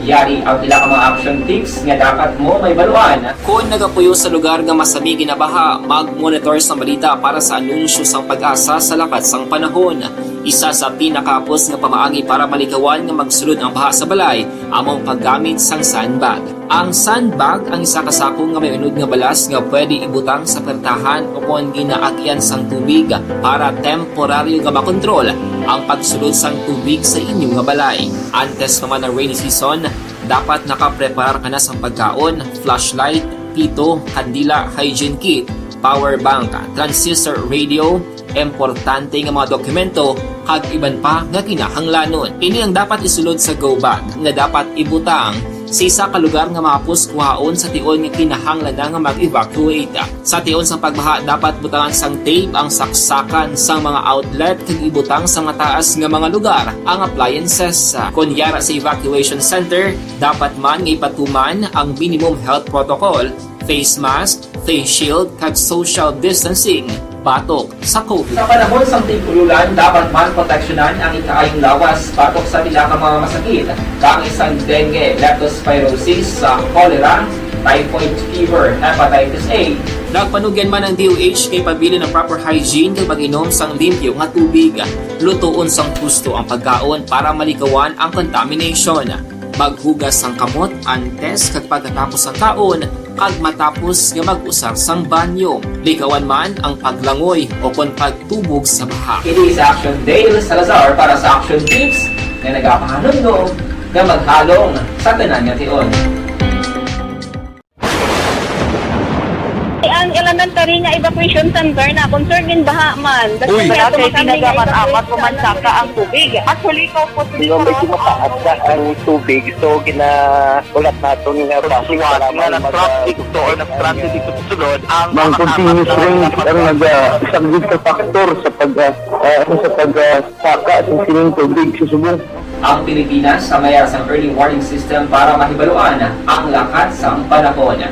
Yari ang pila ka mga action tips nga dapat mo mahibaluan. Kon nagapuyo sa lugar nga masami ginabaha, mag-monitor sang balita para sa anunsyo sang PAGASA sa lakat sang panahon. Isa sa pinakahapos nga pamaagi para malikawan nga magsulod ang baha sa balay amo ang paggamit sang sandbag. Ang sandbag ang isa ka sako nga may unod nga balas nga pwede ibutang sa pertahan o kon ginaagyan sang tubig para temporaryo nga makontrol ang pagsulod sang tubig sa inyo nga balay. Antes pa man ang rainy season, dapat nakapreparar ka na sang pagkaon, flashlight, pito, kandila, hygiene kit, power bank, transistor radio, importante nga mga dokumento, kag iban pa nga kinahanglanon. Ini ang dapat isulod sa go bag nga dapat ibutang sa isa ka lugar nga mahapos kuhaon sa tion nga kinahanglan na nga mag-evacuate. Sa tion sang pagbaha, dapat butangan sang tape ang saksakan sang mga outlet kag ibutang sa mataas nga mga lugar ang appliances. Kon yara sa evacuation center, dapat man nga ipatuman ang minimum health protocol, face mask, face shield, kag social distancing batok sa COVID. Sa panahon sang tig-ululan, dapat man proteksyonan ang ikaayong lawas batok sa pila ka mga masakit, kaangay sang dengue, leptospirosis, sa cholera, typhoid fever, hepatitis A. Nagpanugyan man ang D O H nga ipabilin ang proper hygiene kag pag-inom sang limpyo nga tubig. Lutoon sang husto ang pagkaon para malikawan ang contamination. Maghugas sang kamot antes kag pagkatapos sang kaon, kag matapos nga mag-usar sang banyo. Likawan man ang paglangoy o kon pagtubog sa baha. Ini si Action Dale Salazar para sa Action Tips nga nagapahanumdom nga maghalong sa tanan nga tion. Ang elementary nga evacuation center na concerned in baha man. That's Uy. why Wala ato kay kami nga ginagamit-amat evacuate ko man sa saka ang tubig. Actually, ikaw po, Di ba, medyo mataas na ang tubig. So, gina-, ulat naton nga base Suwat para nga man mag-, nag-traffic to or nag-transit dito sa sulod ang Mang mga continuous kasama rain sa ang pag- nag-, ah, isang big factor sa pag, ah, ah, ano, sa pag, ah, saka sa sining tubig sa subong. Ang Pilipinas sa mayara sang early warning system para mahibaluan ang lakat sang panahon.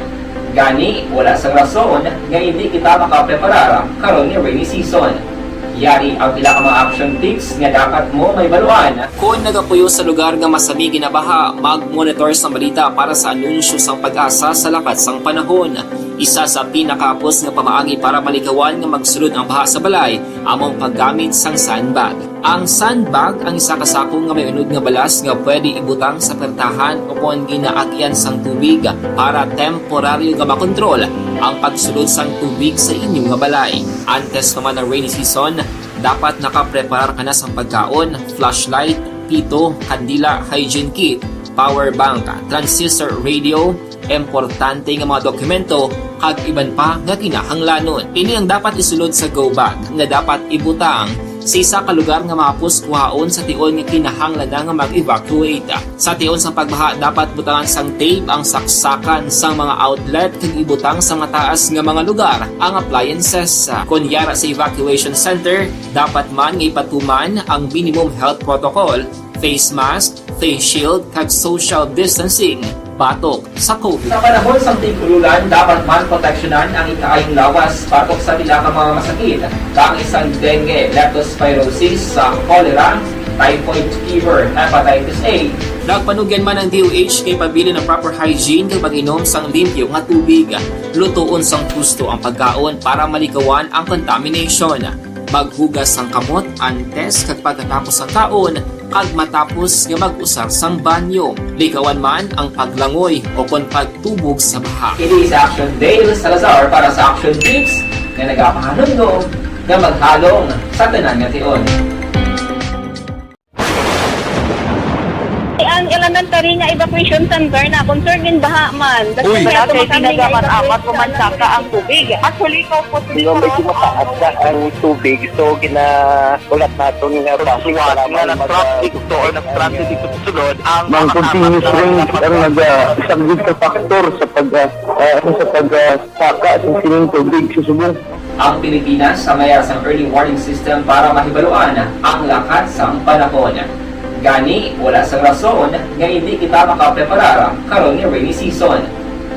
Gani, wala sang rason nga hindi kita makapreparar karon nga rainy season. Yari ang pila ka mga action tips nga dapat mo mahibaluan. Kon nagapuyo sa lugar nga masami ginabaha, mag-monitor sang balita para sa anunsyo sang PAGASA sa lakat sang panahon. Isa sa pinakahapos nga pamaagi para malikawan nga magsulod ang baha sa balay amo ang paggamit sang sandbag. Ang sandbag ang isa ka sako nga may unod nga balas nga pwede ibutang sa pertahan o kon ginaagyan sang tubig para temporaryo nga makontrol ang pagsulod sang tubig sa inyo nga balay. Antes pa man ang rainy season, dapat nakapreparar ka na sang pagkaon, flashlight, pito, kandila, hygiene kit, power bank, transistor radio, importante nga mga dokumento, kag iban pa nga kinahanglanon. Ini ang dapat isulod sa go bag nga dapat ibutang sa isa ka lugar nga mahapos kuhaon sa tion nga kinahanglan na nga mag-evacuate. Sa tion sang pagbaha, dapat butangan sang tape ang saksakan sang mga outlet kag ibutang sa mataas nga mga lugar ang appliances. Kon yara sa evacuation center, dapat man nga ipatuman ang minimum health protocol, face mask, face shield, kag social distancing batok sa COVID. Sa panahon sang tig-ululan, dapat man proteksyonan ang ikaayong lawas batok sa pila ka mga masakit, kaangay sang dengue, leptospirosis, sa cholera, typhoid fever, hepatitis A. Nagpanugyan man ang D O H nga ipabilin ang proper hygiene kag pag-inom sang limpyo nga tubig. Lutoon sang husto ang pagkaon para malikawan ang contamination. Maghugas sang kamot antes kag pagkatapos sang kaon, kag matapos nga mag-usar sang banyo. Likawan man ang paglangoy o kon pagtubog sa baha. Ini si Action Dale Salazar para sa Action Tips nga nagapahanumdom nga maghalong sa tanan nga tion. Ang elementary nga evacuation center na concern din baha man. Uy. Wala kay tinaga man amat ko man saka ang tubig. Actually, ko po. Medyo mataas na ang tubig, so gina-, ulat naton nga basi nga nag-traffic to or nag-transit dito sa sulod ang mga continuous rains ang nag-, ah, isang big factor sa pag, ah, ah, sa pag, ah, saka sa sining tubig sa subong. Ang Pilipinas ang may sang early warning system para mahibaluan ang lakat sang panahon. Gani, wala sang rason nga hindi kita makapreparar karon nga rainy season.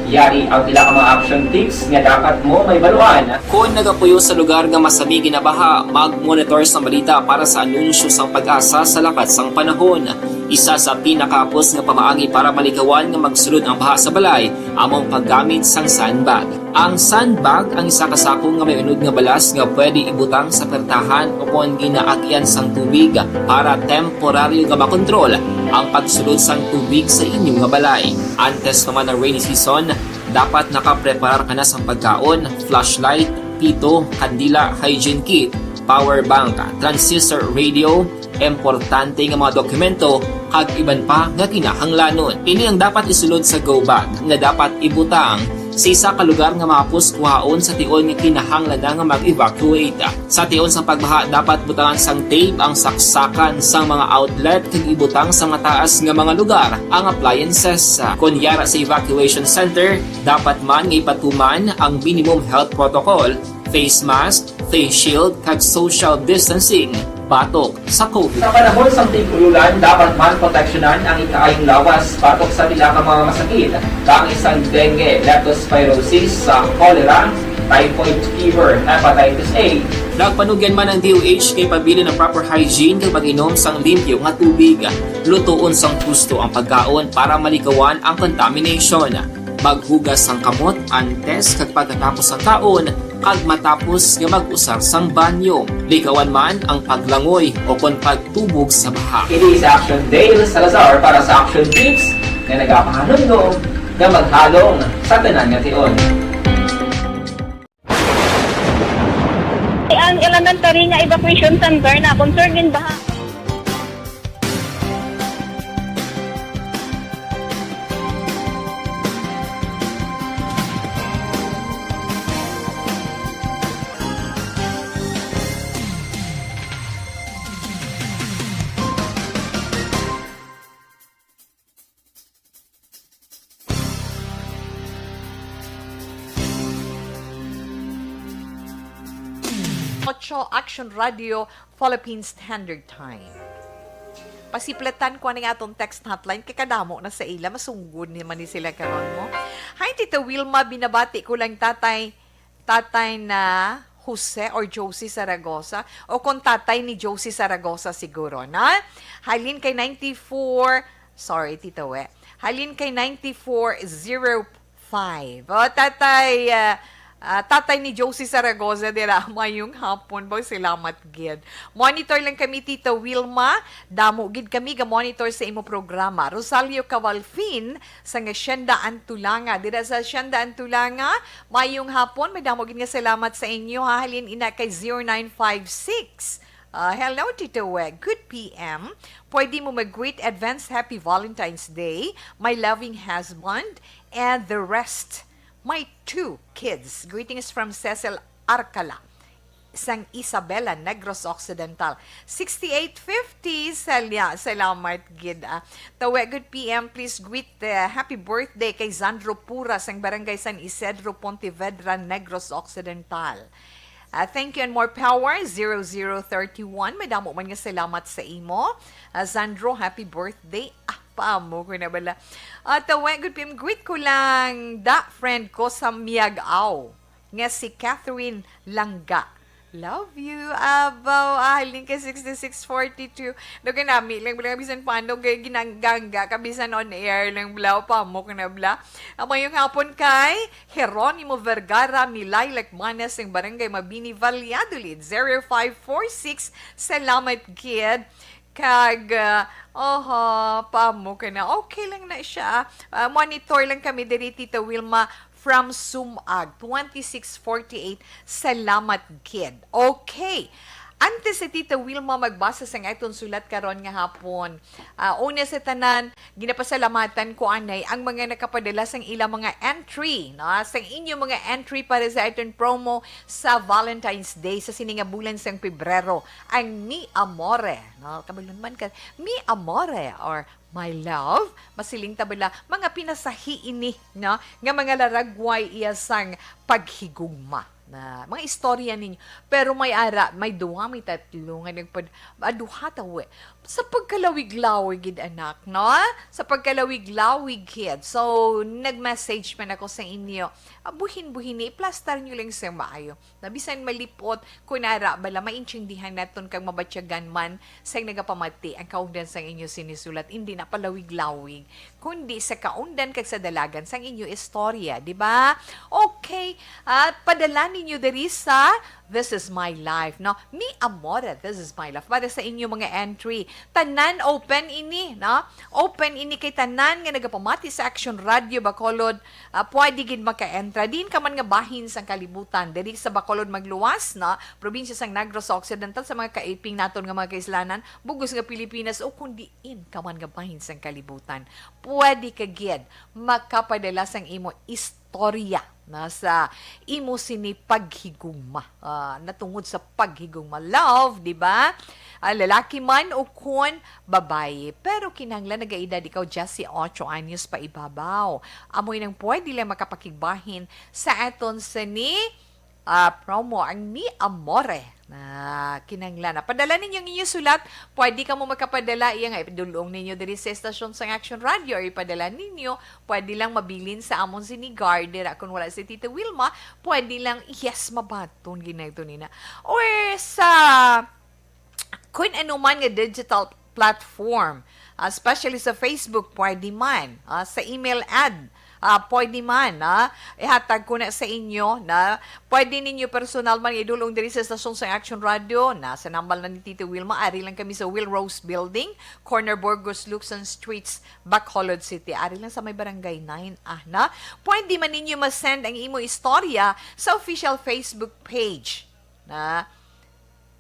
Yari ang pila ka mga action tips nga dapat mo mahibaluan. Kon nagapuyo sa lugar nga masami ginabaha, mag-monitor sang balita para sa anunsyo sang PAGASA sa lakat sang panahon. Isa sa pinakahapos nga pamaagi para malikawan nga magsulod ang baha sa balay amo ang paggamit sang sandbag. Ang sandbag ang isa ka sako nga may unod nga balas nga pwede ibutang sa pertahan o kon ginaagyan sang tubig para temporaryo nga makontrol ang pagsulod sang tubig sa inyo nga balay. Antes pa man ang rainy season, dapat nakapreparar ka na sang pagkaon, flashlight, pito, kandila, hygiene kit, power bank, transistor radio, importante nga mga dokumento, kag iban pa nga kinahanglanon. Ini ang dapat isulod sa go bag nga dapat ibutang sa isa ka lugar nga mahapos kuhaon sa tion nga kinahanglan na nga mag-evacuate. Sa tion sang pagbaha, dapat butangan sang tape ang saksakan sang mga outlet kag ibutang sa mataas nga mga lugar ang appliances. Kon yara sa evacuation center, dapat man nga ipatuman ang minimum health protocol, face mask, face shield, kag social distancing batok sa COVID. Sa panahon sang tig-ulan, dapat man proteksyonan ang ikaayong lawas batok sa pila ka mga masakit, kaangay sang dengue, leptospirosis, sa cholera, typhoid fever, hepatitis A. Nagpanugyan man ang D O H kay pabilin ang proper hygiene kag pag-inom sang limpyo nga tubig. Lutoon sang husto ang pagkaon para malikawan ang contamination. Maghugas sang kamot antes kag pagkatapos sang kaon, kag matapos nga mag-usar sang banyo. Likawan man ang paglangoy o kon pagtubog sa baha. Ini si Action Dale Salazar para sa Action Tips nga nagapahanumdom nga maghalong sa tanan nga tion. Ang elementary nga evacuation center na concern din baha. Ocho Action Radio, Philippine Standard Time. Pasiplatan ko ang aton text hotline, kay kadamo na sa ila, masunggod ni man ni sila karon mo. Hi, Tita Wilma, binabati ko lang tatay, tatay na Jose or Josie Zaragoza, o kung tatay ni Josie Zaragoza siguro, na? Halin kay ninety-four, sorry, Tita We. Halin kay ninety-four zero five. O, tatay, ah, ah, tatay ni Josie Zaragoza dira, mayong hapon, bang salamat gid. Monitor lang kami, Tita Wilma. Damo gid kami ga-monitor sa imo programa. Rosalio Cavalfin, sa Hacienda Antulanga. Dira sa Hacienda Antulanga, mayong hapon. May damo gid nga salamat sa inyo, ha. Halin ina kay zero nine five six. Ah, hello, Tito Weg. Good P M. Pwede mo mag-greet advance Happy Valentine's Day, my loving husband, and the rest, my two kids. Greetings from Cecil Arcala, sang Isabela, Negros Occidental. Sixty-eight fifty, Celia, salamat gid, ah. Tawe, good P M, please greet the happy birthday kay Sandro Pura sang Barangay San Isidro, Pontevedra, Negros Occidental. Ah, thank you and more power, zero zero thirty-one. Madamo man nga salamat sa imo. Ah, Sandro, happy birthday. Ah, paamo ko na bala. Ah, tawe, good P M. Greet ko lang da friend ko sa Miag-aw nga si Catherine Langga. Love you, abaw. Ah, halin kay sixty-six forty-two. Daw kay nami lang, lang bisan paano kay ginanggangga ka, bisan on air lang, bla, paamo ko na, bla. Ang mayong hapon kay Jeronimo Vergara, Milay Lakmanes, ang Barangay Mabini, Valladolid, zero five four six. Salamat gid. Kag, ah, oho, paamo ka na. Okay lang na siya. Ah, monitor lang kami diri, Tita Wilma, from Sumag, twenty-six forty-eight. Salamat gid. Okay. Antes si Tita Wilma magbasa sang aton sulat karon nga hapon, ah, una sa tanan, ginapasalamatan ko anay ang mga nakapadala sang ilang mga entry, no? Sang inyo mga entry para sa aton promo sa Valentine's Day sa sini nga bulan sang Pebrero, ang Mi Amore, no? Kabalun man ka, Mi Amore or My Love, masiling ta bala, mga pinasahi ini, no? Nga mga laragway iya sang paghigugma. Na, mga istorya ninyo. Pero may ara, may duha, may tatlo nga nagpad-, ah, duha ta, we. Sa pagkalawig-lawig gid, anak, no? Sa pagkalawig-lawig gid. So, nag-message man ako sa inyo. Ah, buhin-buhin ni, iplastar nyo lang sa maayo. Na bisan malipot, kun ara bala, maintindihan naton kag mabatyagan man sang nagapamati ang kaungdan sang inyo sinisulat. Hindi na palawig-lawig, kundi sa kaundan kag sa dalagan sang inyo istorya, di ba? Okay, at padala ninyo diri sa This Is My Life, no? Mi Amore, This Is My Life. Para sa inyo mga entry, tanan open ini, no? Open ini kay tanan nga nagapamati sa Action Radio Bacolod, ah, pwede gid maka-entra. Diin ka man nga bahin sang kalibutan, diri sa Bacolod magluwas, no? Probinsya sang Negros Occidental, sa mga kaiping naton nga mga kaislanan, bugos nga Pilipinas, o kundi in ka man nga bahin sang kalibutan, pwede ka gid makapadala sang imo istorya na sa imo sini paghigugma, ah, natungod sa paghigugma. Love, di ba? Ah, lalaki man o kun babayi. Pero kinahanglan nagaedad ikaw diyes y ocho anyos pa ibabaw. Amoy nang pwede lang makapakigbahin sa aton sini ah, promo, ang Mi Amore. Na kinahanglan na. Padala ninyo ang inyong sulat. Pwede kamo makapadala. Iya nga, idulong ninyo diri sa estasyon sang Action Radio or ipadala ninyo. Pwede lang mabilin sa amon sini guard dira. Kung wala si Tita Wilma, pwede lang, yes, mabaton ginay to nina. Or sa kung ano man nga digital platform, ah, especially sa Facebook, pwede man. Ah, sa email ad, ah, pwede man, ah. Ihatag ko na sa inyo na pwede ninyo personal man idulong diri sa estasyon sa Action Radio, na sa nambal na ni Tita Wilma. Ari lang kami sa Will Rose Building, corner Burgos, Luksan Streets, Bacolod City. Ari lang sa may Barangay nine, ah, na. Pwede man ninyo ma-send ang imo istorya sa official Facebook page na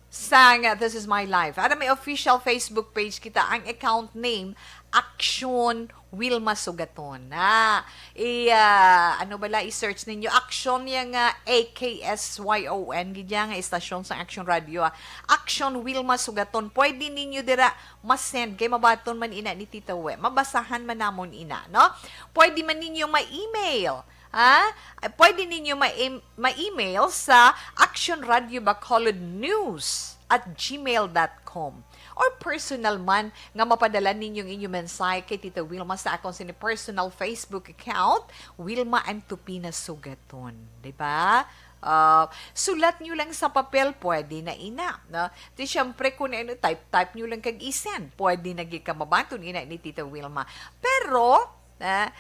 sang This Is My Life. Ara may official Facebook page kita, ang account name, Action Wilma Sugaton. Na, i, ah, ano bala, i-search ninyo. Action yang, ah, A K S Y O N, gid yang istasyon sa Action Radio, ah. Action Wilma Sugaton. Pwede ninyo dira ma-send, kay mabaton man ina ni Tita We. Mabasahan man namon ina, no? Pwede man ninyo ma-email. Ha? Ay, pwede ninyo ma-em-, ma-email sa Action Radio Bacolod News at gmail dot com. Or personal man nga mapadala ninyo ang inyong mensahe kay Tita Wilma sa akon sini personal Facebook account, Wilma Antupina Sugaton. Di ba? Ah, sulat nyo lang sa papel, pwede na ina, no? Di syempre, kung ano, type-type nyo lang kag i-send, pwede na gid ka mabaton ina ni Tita Wilma. Pero, ah,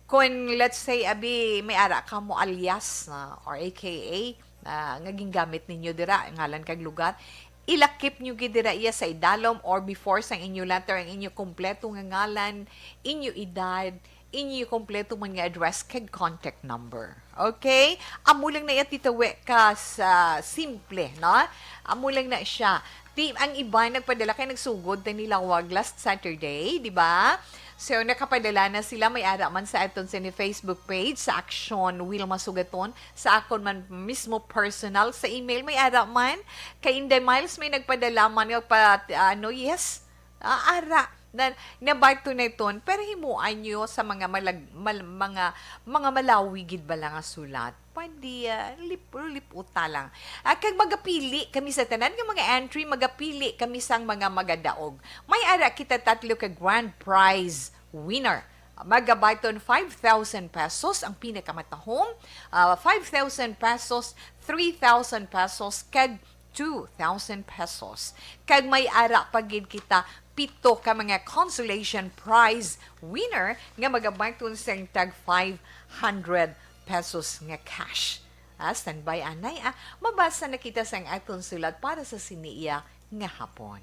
kung, let's say, abi, may ara ka mo alias, ah, or A K A, ah, nga gingamit ninyo dira, ngalan kag lugar, ilakip nyo gid dira iya sa idalom or before sang inyo letter ang inyo kompleto nga ngalan, inyo edad, inyo kompleto man nga address kag contact number. Okay? Amo lang na iya, Tita We, ka sa simple, no? Amo lang na siya. Ti-, ang iba nagpadala kay nagsugod ta ni Lawag last Saturday, di ba? So, nakapadala na sila. May ara man sa aton sini Facebook page, sa Action Wilma Sugaton. Sa akon man mismo personal, sa email, may ara man. Kay Inday Miles, may nagpadala man nga pa, ano, yes. Ah, ara. Na, nabato na iton. Pero himuan nyo sa mga malag-, mal-, mga, mga malawi gid bala nga sulat. Pwede, ah, lip-, liputa lang. Ah, kag magapili kami sa tanan nga mga entry, magapili kami sang mga magadaog. May ara kita tatlo ka grand prize winner. Magabaton five thousand pesos ang pinakamatahom, ah, five thousand pesos, three thousand pesos, kag two thousand pesos. Kag may ara pa gid kita pito ka mga consolation prize winner nga magabaton sang tag five hundred pesos nga cash. Ah, standby, anay, ah. Mabasa na kita sang aton sulat para sa sini iya nga hapon.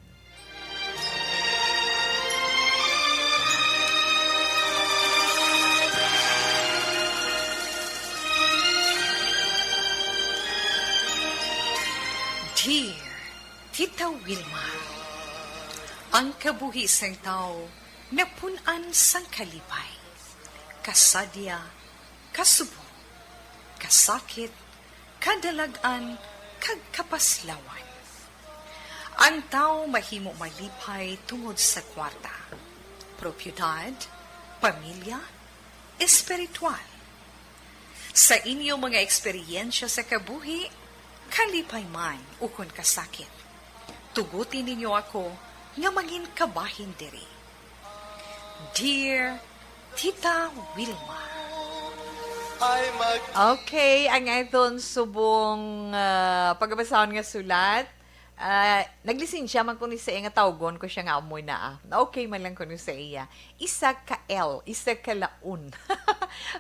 Dear Wilma. Ang kabuhi sang tawo napun-an sang kalipay, kasadya, kasubong, kasakit, kadalag-an, kag kapaslawan. Ang tawo mahimo malipay tungod sa kwarta, propiedad, pamilya, espiritual. Sa inyo mga eksperyensya sa kabuhi, kalipay man ukon kasakit, tuguti ninyo ako nga mangin kabahin diri. Dear Tita Wilma. Ay mag- Okay, ang aton subong, ah, pagabasahon nga sulat. Ah, naglisensya man kuno sa iya nga tawgon ko siya nga amo na, ah. Na okay man lang kuno sa iya. Isa ka L, isa ka laon.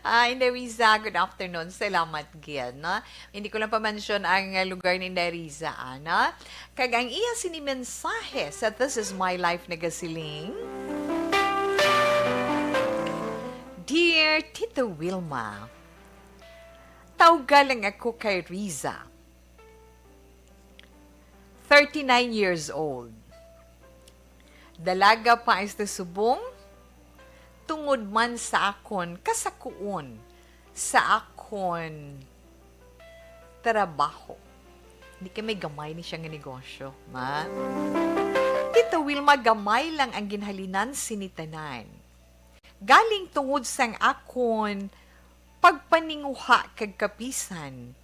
Ah, Inday Riza, good afternoon. Salamat gid, no? Hindi ko lang pa-mention ang, ah, lugar ni Inday Riza, ah, no? Kag ang iya sini mensahe sa This Is My Life nagasiling, Dear Tita Wilma, tawga lang ako kay Riza. Thirty-nine years old. Dalaga pa esta subong, tungod man sa akon kasakuon sa akon trabaho. Di kay may gamay ni siya nga negosyo, ma? Tita Wilma, gamay lang ang ginhalinan sini tanan. Galing tungod sang akon pagpaninguha kag kapisan,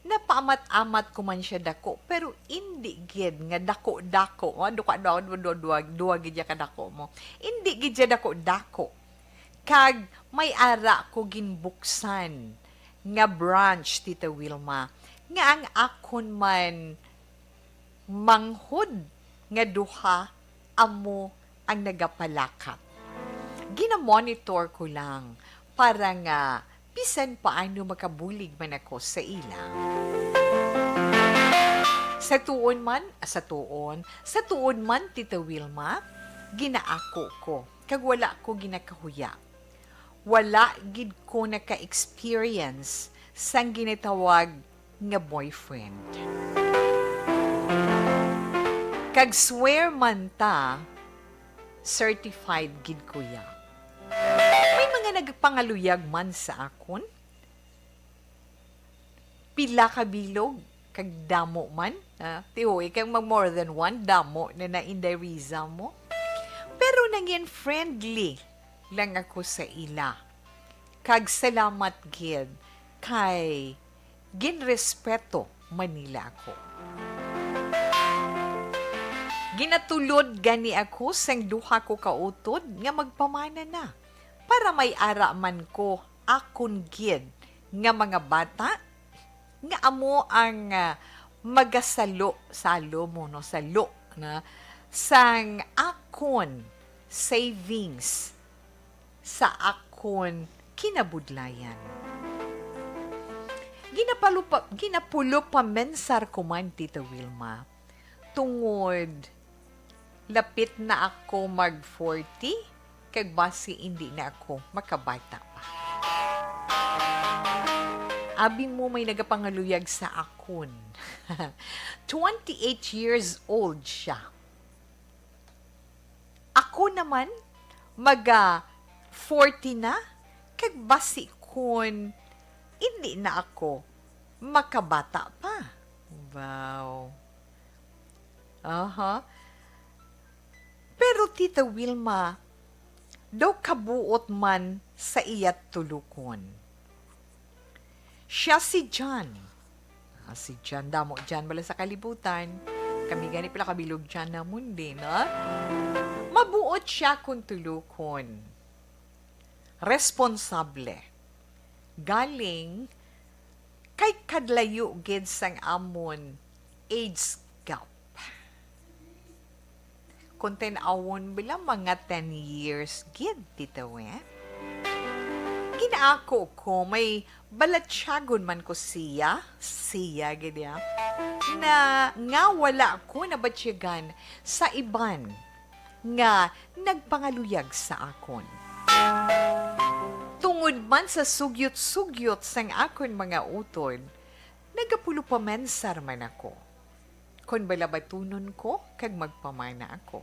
napaamat-amat ko man siya dako, pero indi gid nga dako-dako. Ah, duka, duha, duha, duha, duha, duha gid ya ka dako mo. Indi gid siya dako-dako. Kag may ara ko ginbuksan nga branch, Tita Wilma, nga ang akon man manghod nga duha amo ang nagapalakat. Ginamonitor ko lang para nga bisan paano makabulig man ako sa ila. Sa tuon man, sa tuon, sa tuon man, Tita Wilma, ginaako ko, kag wala ko ginakahuya. Wala gid ko naka-experience sang ginatawag nga boyfriend. Kag swear man ta, certified gid ko ya. May mga nagpangaluyag man sa akon. Pila ka bilog, kag damo man. Ah, tihoy kag mag more than one, damo na na Inday Riza mo. Pero nangin friendly lang ako sa ila. Kag salamat gid kay ginrespeto man nila ako. Ginatulod gani ako sang duha ko ka utod nga magpamana na, para may ara man ko akon gid nga mga bata nga amo ang, ah, magasalo, salo mo, no, salo na sang akon savings sa akon kinabudlayan. Ginapalupa-, ginapulopamensar ko man, Tita Wilma, tungod lapit na ako mag forty, kag basi indi na ako makabata pa. Abi mo may nagapangaluyag sa akon. Twenty-eight years old siya. Ako naman, maga forty na, kag basi kon indi na ako makabata pa. Wow. Aha. Pero, Tita Wilma, daw kabuot man sa iya tulukon. Siya si John. Ah, si John, damo John bala sa kalibutan. Kami gani pala kabilog John namon din, ha? Mabuot siya kung tulukon. Responsable. Galing kay kadlayo gid sang amon age gap. Kung tan-awon bala, mga ten years gid, Tita Wen. Ginaako ko, may balatyagon man ko siya, siya gid ya, na nga wala ko nabatyagan sa iban nga nagpangaluyag sa akon. Tungod man sa sugyot-sugyot sang akon mga utod, nagapulupamensar man ako. kon balabatunon ko kag magpamana ako.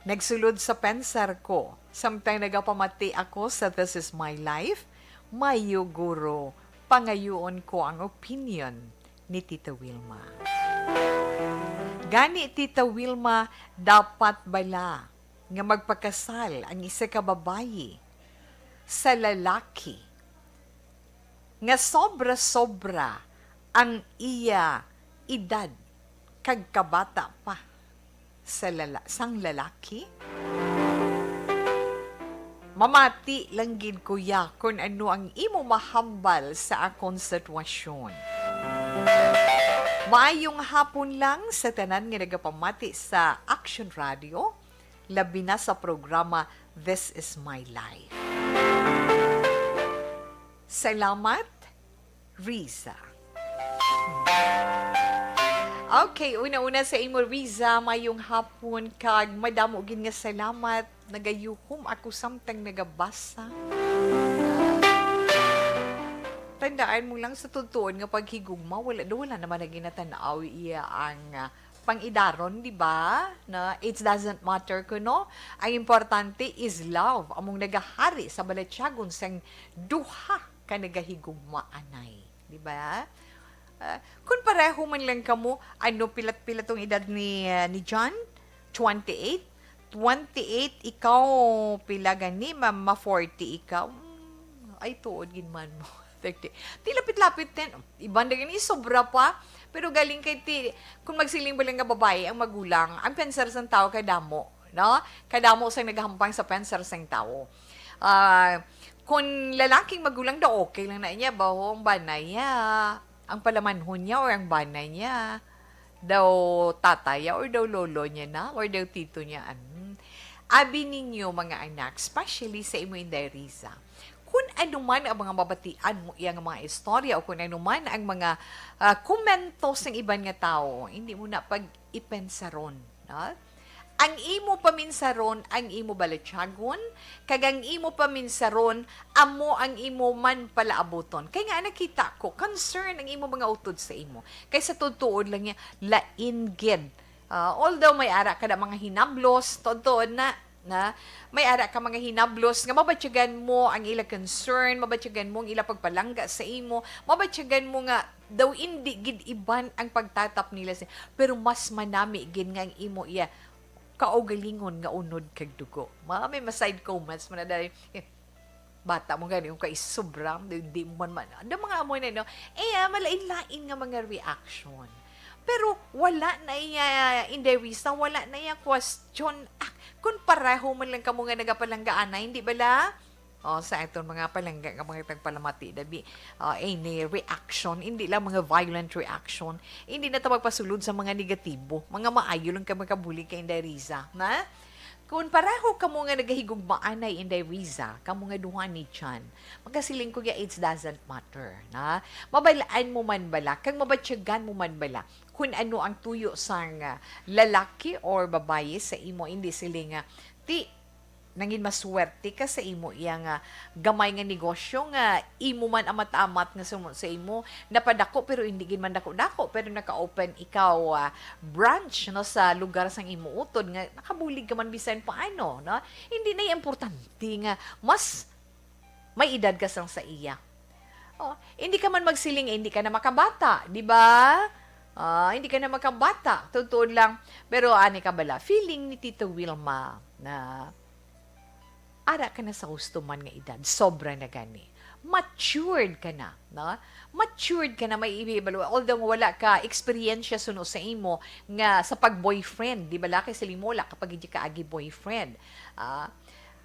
Nagsulod sa pensar ko, samtang nagapamati ako sa This Is My Life, mayo guro pangayuon ko ang opinion ni Tita Wilma. Gani, Tita Wilma, dapat bala nga magpakasal ang isa ka babayi sa lalaki nga sobra-sobra ang iya edad kag kabata pa sa lala-, sang lalaki? Mamati lang gid, kuya, kun ano ang imo mahambal sa akon sitwasyon. Maayong hapon lang sa tanan nga nagapamati sa Action Radio, labi na sa programa This Is My Life. Salamat, Riza. Okay, una-una sa imo, Riza, mayong hapon kag madamo gid nga salamat. Nagayuhom ako samtang nagabasa. Tandaan mo lang, sa totoo nga paghigugma, wala, wala naman na ginatanaw iya ang, ah, pang-idaron, di ba? Na it doesn't matter kuno. Ang importante is love. Among nagahari sa balatyagon sang duha ka nagahigugmaanay, di ba? Ah, kung pareho man lang kamo, ano, pilat-pilat tong edad ni, ah, ni John? Twenty-eight? Twenty-eight, ikaw, pila gani? Ma, ma forty ikaw? Hmm, ay, tuod gid man mo. Thirty. Di lapit-lapit din. Iban na gani, sobra pa. Pero galing kay ti, kung magsiling ba lang nga babae ang magulang, ang pensar sang tao kadamo, no? Kadamo sang nagahampang sa pensar sang tao. Ah, kung lalaking magulang daw, okay lang na niya, baho ang banay niya, ang palamanhon niya, or ang banay niya, daw tatay niya, or daw lolo niya na, or daw tito niya. An-, abi ninyo, mga anak, especially sa imo, Inday Riza, kung ano man ang mga mabatian mo iya nga mga istorya, o kung ano man ang mga, ah, komento sang iban nga tawo, hindi mo na pag-ipensaron, no? Ang imo paminsaron, ang imo balatyagon, kag ang imo paminsaron, amo ang imo man palaabuton. Kay nga nakita ko, concern ang imo mga utod sa imo. Kay sa tuod-tuod lang niya, lain gid. Ah, although may ara ka na mga hinablos, tuod-tuod na, na may ara ka mga hinablos nga mabatyagan mo ang ila concern, mabatyagan mo ang ila pagpalangga sa imo, mabatyagan mo nga daw indi gid iban ang pagtatap nila sa, pero mas manami gid nga ang imo iya kaugalingon nga unod kag dugo. Mga may ma-side comments mo na dali, "Eh, bata mo gani, kung kay sobra, di, di mo man man." Ang mga amo na, no? Eh, ah, malain-lain nga mga reaction. Pero wala na iya, Inday Riza, wala na iya question. Ah, kung pareho man lang kamo nga nagapalanggaanay, hindi bala? O, sa aton mga palangga nga mga tagpalamati, dabi, ah, any reaction, hindi lang mga violent reaction, hindi na ta magpasulod sa mga negatibo, mga maayo lang kay makabulig kay Inday Riza, na? Kung pareho kamo nga nagahigugmaanay, Inday Riza, kamo nga duha ni Chan, magasiling ko nga it doesn't matter, na? Mabalaan mo man bala, kag mabatyagan mo man bala, kung ano ang tuyo sang, ah, lalaki or babayi sa imo, hindi sila nga, ti, nangin maswerte ka sa imo iya nga gamay nga negosyo nga imo man amat-amat nga sumo sa imo napadako, pero hindi gid man dako-dako, pero naka-open ikaw, ah, branch, no, sa lugar sang imo utod nga nakabulig ka man bisan paano, no? Hindi na importante nga mas may edad ka sang sa iya. Oh, hindi ka man magsiling, eh, hindi ka na makabata, di ba? Ah, hindi ka na makabata, tuod-tuod lang. Pero ani ka bala, feeling ni Tita Wilma na ara ka na sa husto man nga edad, sobra na gani. Matured ka na, no? Matured ka na, may ibalo. Although wala ka eksperyensya suno sa imo nga sa pag-boyfriend, di ba? Laki sa limo, wala ka pa gid kaagi boyfriend. Ah,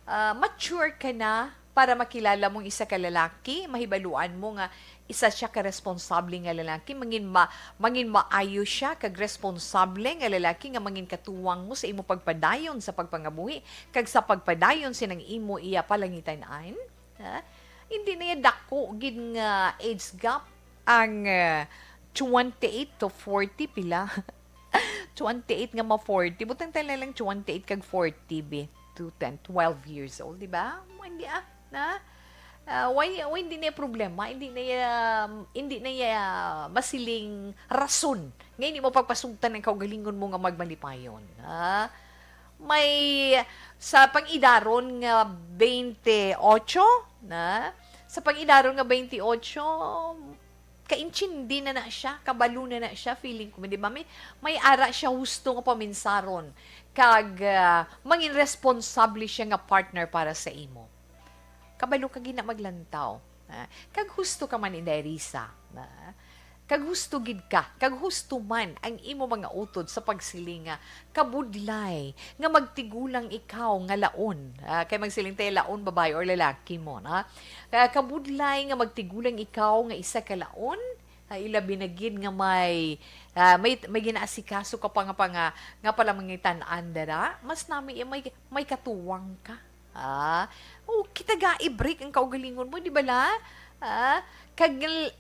ah, mature ka na para makilala mong isa ka lalaki, mahibaluan mo nga isa siya ka responsable nga lalaki, mangin ma-, mangin maayo siya kag responsable nga lalaki nga mangin katuwang mo sa imo pagpadayon sa pagpangabuhi kag sa pagpadayon sinang imo iya palangitan-an. Ha? Hindi na iya dako gid nga age gap ang, ah, twenty-eight to forty, pila? Twenty-eight nga ma forty. Butang tayo na lang twenty-eight kag forty, be. Two, ten, twelve years old, di ba? Hindi, ah, na? Ah, why, why hindi na iya problema? Hindi na iya, hindi na iya masiling rason nga hindi mo pagpasugtan ang kaugalingon mo nga magmalipayon. Ah, may sa pang-idaron nga twenty-eight na, sa pang-idaron nga twenty-eight, kaintindi na na siya, kabalo na na siya, feeling ko, di ba? May, may ara siya husto nga paminsaron, kag, ah, mangin responsable siya nga partner para sa imo. Kabalo ka gid na maglantaw, ah, kag husto ka man, Inday Risa, ah, kag husto gid ka, kag husto man ang imo mga utod sa pagsiling nga kabudlay nga magtigulang ikaw nga laon. Ah, kay magsiling tayo laon, babae or lalaki mo, na? Kaya kabudlay nga magtigulang ikaw nga isa ka laon, ah, ilabi na gid nga may, ah, may, may ginaasikaso ka pa nga, pa nga, nga pala mangitan-an dira, mas nami may, may katuwang ka. Ah, o kita ga i-break ang kaugalingon mo, di ba la? Ah, kag l-,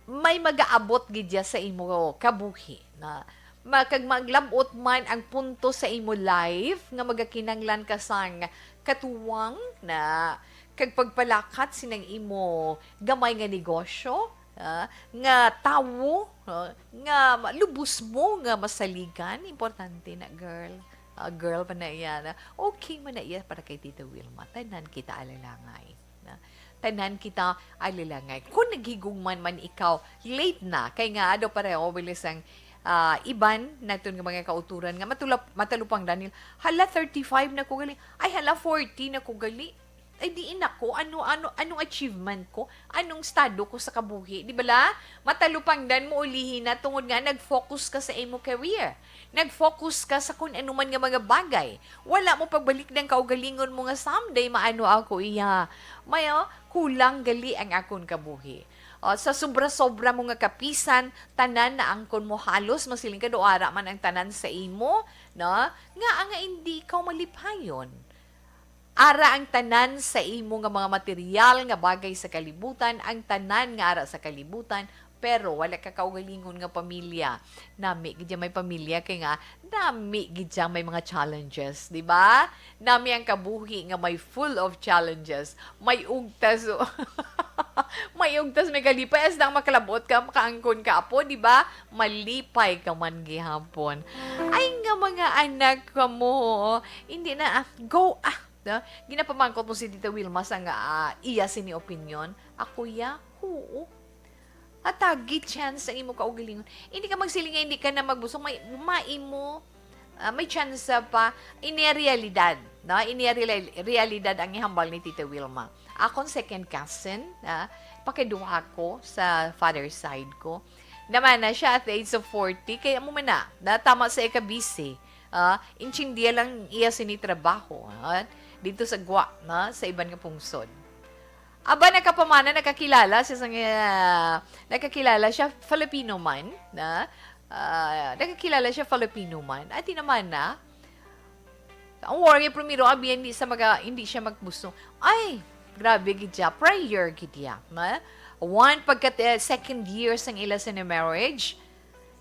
may magaabot gid ya sa imo kabuhi na ma-, kag maglab-ot man ang punto sa imo life nga magakinanglan ka sang katuwang na kag pagpalakat sinang imo gamay nga negosyo, ah, nga tawo, ah, nga ma-, lubos mo nga masaligan, importante na, girl. Ah, girl pa na iya na. Okay man na iya para kay Tita Wilma. Tanan kita alilangay. Na, tanan kita alilangay. Kung naghigugma man ikaw, late na. Kay nga, ado pareho, bilis ang, ah, iban naton nga mga kauturan nga matulap-, matalupangdan nila, "Hala, thirty-five na ko gali. Ay, hala, forty na ko gali. Ay, diin ako? Ano, ano, anong achievement ko? Anong estado ko sa kabuhi?" Di ba la? Matalupangdan mo ulihi na tungod nga nag-focus ka sa imo career. Nag-focus ka sa kung ano man nga mga bagay. Wala mo pagbalik ng kaugalingon mo nga someday maano ako iya. May, oh, kulang gali ang akon kabuhi. Oh, sa sobra-sobra mo nga kapisan, tanan na angkon mo halos, masiling ka, do ara man ang tanan sa imo, no? Nga, nga hindi ikaw malipayon. Ara ang tanan sa imo nga mga material nga bagay sa kalibutan, ang tanan nga ara sa kalibutan, pero wala ka kaugalingon nga pamilya. Nami gid ya may pamilya kay nga nami gid ya may mga challenges, di ba? Nami ang kabuhi nga may full of challenges. May ugtas, may ugtas, may kalipay. As nang makalabot ka, makaangkon ka, apo, di ba? Malipay ka man gihapon. Ay nga mga anak ka mo, hindi na, ah, go, ah, na, ginapamangkot mo si Tita Wilma sa nga, ah, iya sini opinyon. Ako ya, oo. Atagi chance ang imo kaugalingon. Hindi ka magsiling nga hindi ka na magbusong, may, maimo, ah, may chance pa. Ini realidad, no? Ini real-, realidad ang ihambal ni Tita Wilma. Akon second cousin, ah, pakiduha ko sa father side ko. Naman na siya at the age of forty, kaya mo man na, natama sa ikabisi. Ah, intindiya lang iya sini trabaho, ah, dito sa Guam, na, sa iban nga pungsod. Aba, nakapamana, nakakilala siya sa nga, nakakilala siya, Filipino man, na, ah, nakakilala siya, Filipino man. Ati naman na, ang worry, primero, abi, hindi sa maga-, hindi siya magbusong. Ay, grabe gid siya. Prayer gid ya, na. One, pagka, eh, second year sang ila sa marriage,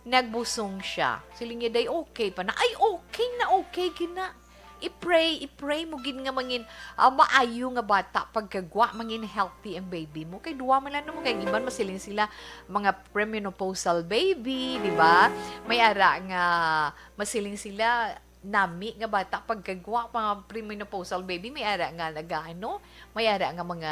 nagbusong siya. Siling niya, "Day, okay pa na." Ay, okay na, okay gid na. I-pray, i-pray mo gid nga mangin, ah, maayo nga bata pagkagwa, mangin healthy ang baby mo. Kay duwa man lang naman, kay iban masiling sila mga premenopausal baby, di ba? May ara nga masiling sila, nami nga bata pagkagwa, mga premenopausal baby, may ara nga nagaano, may ara nga mga,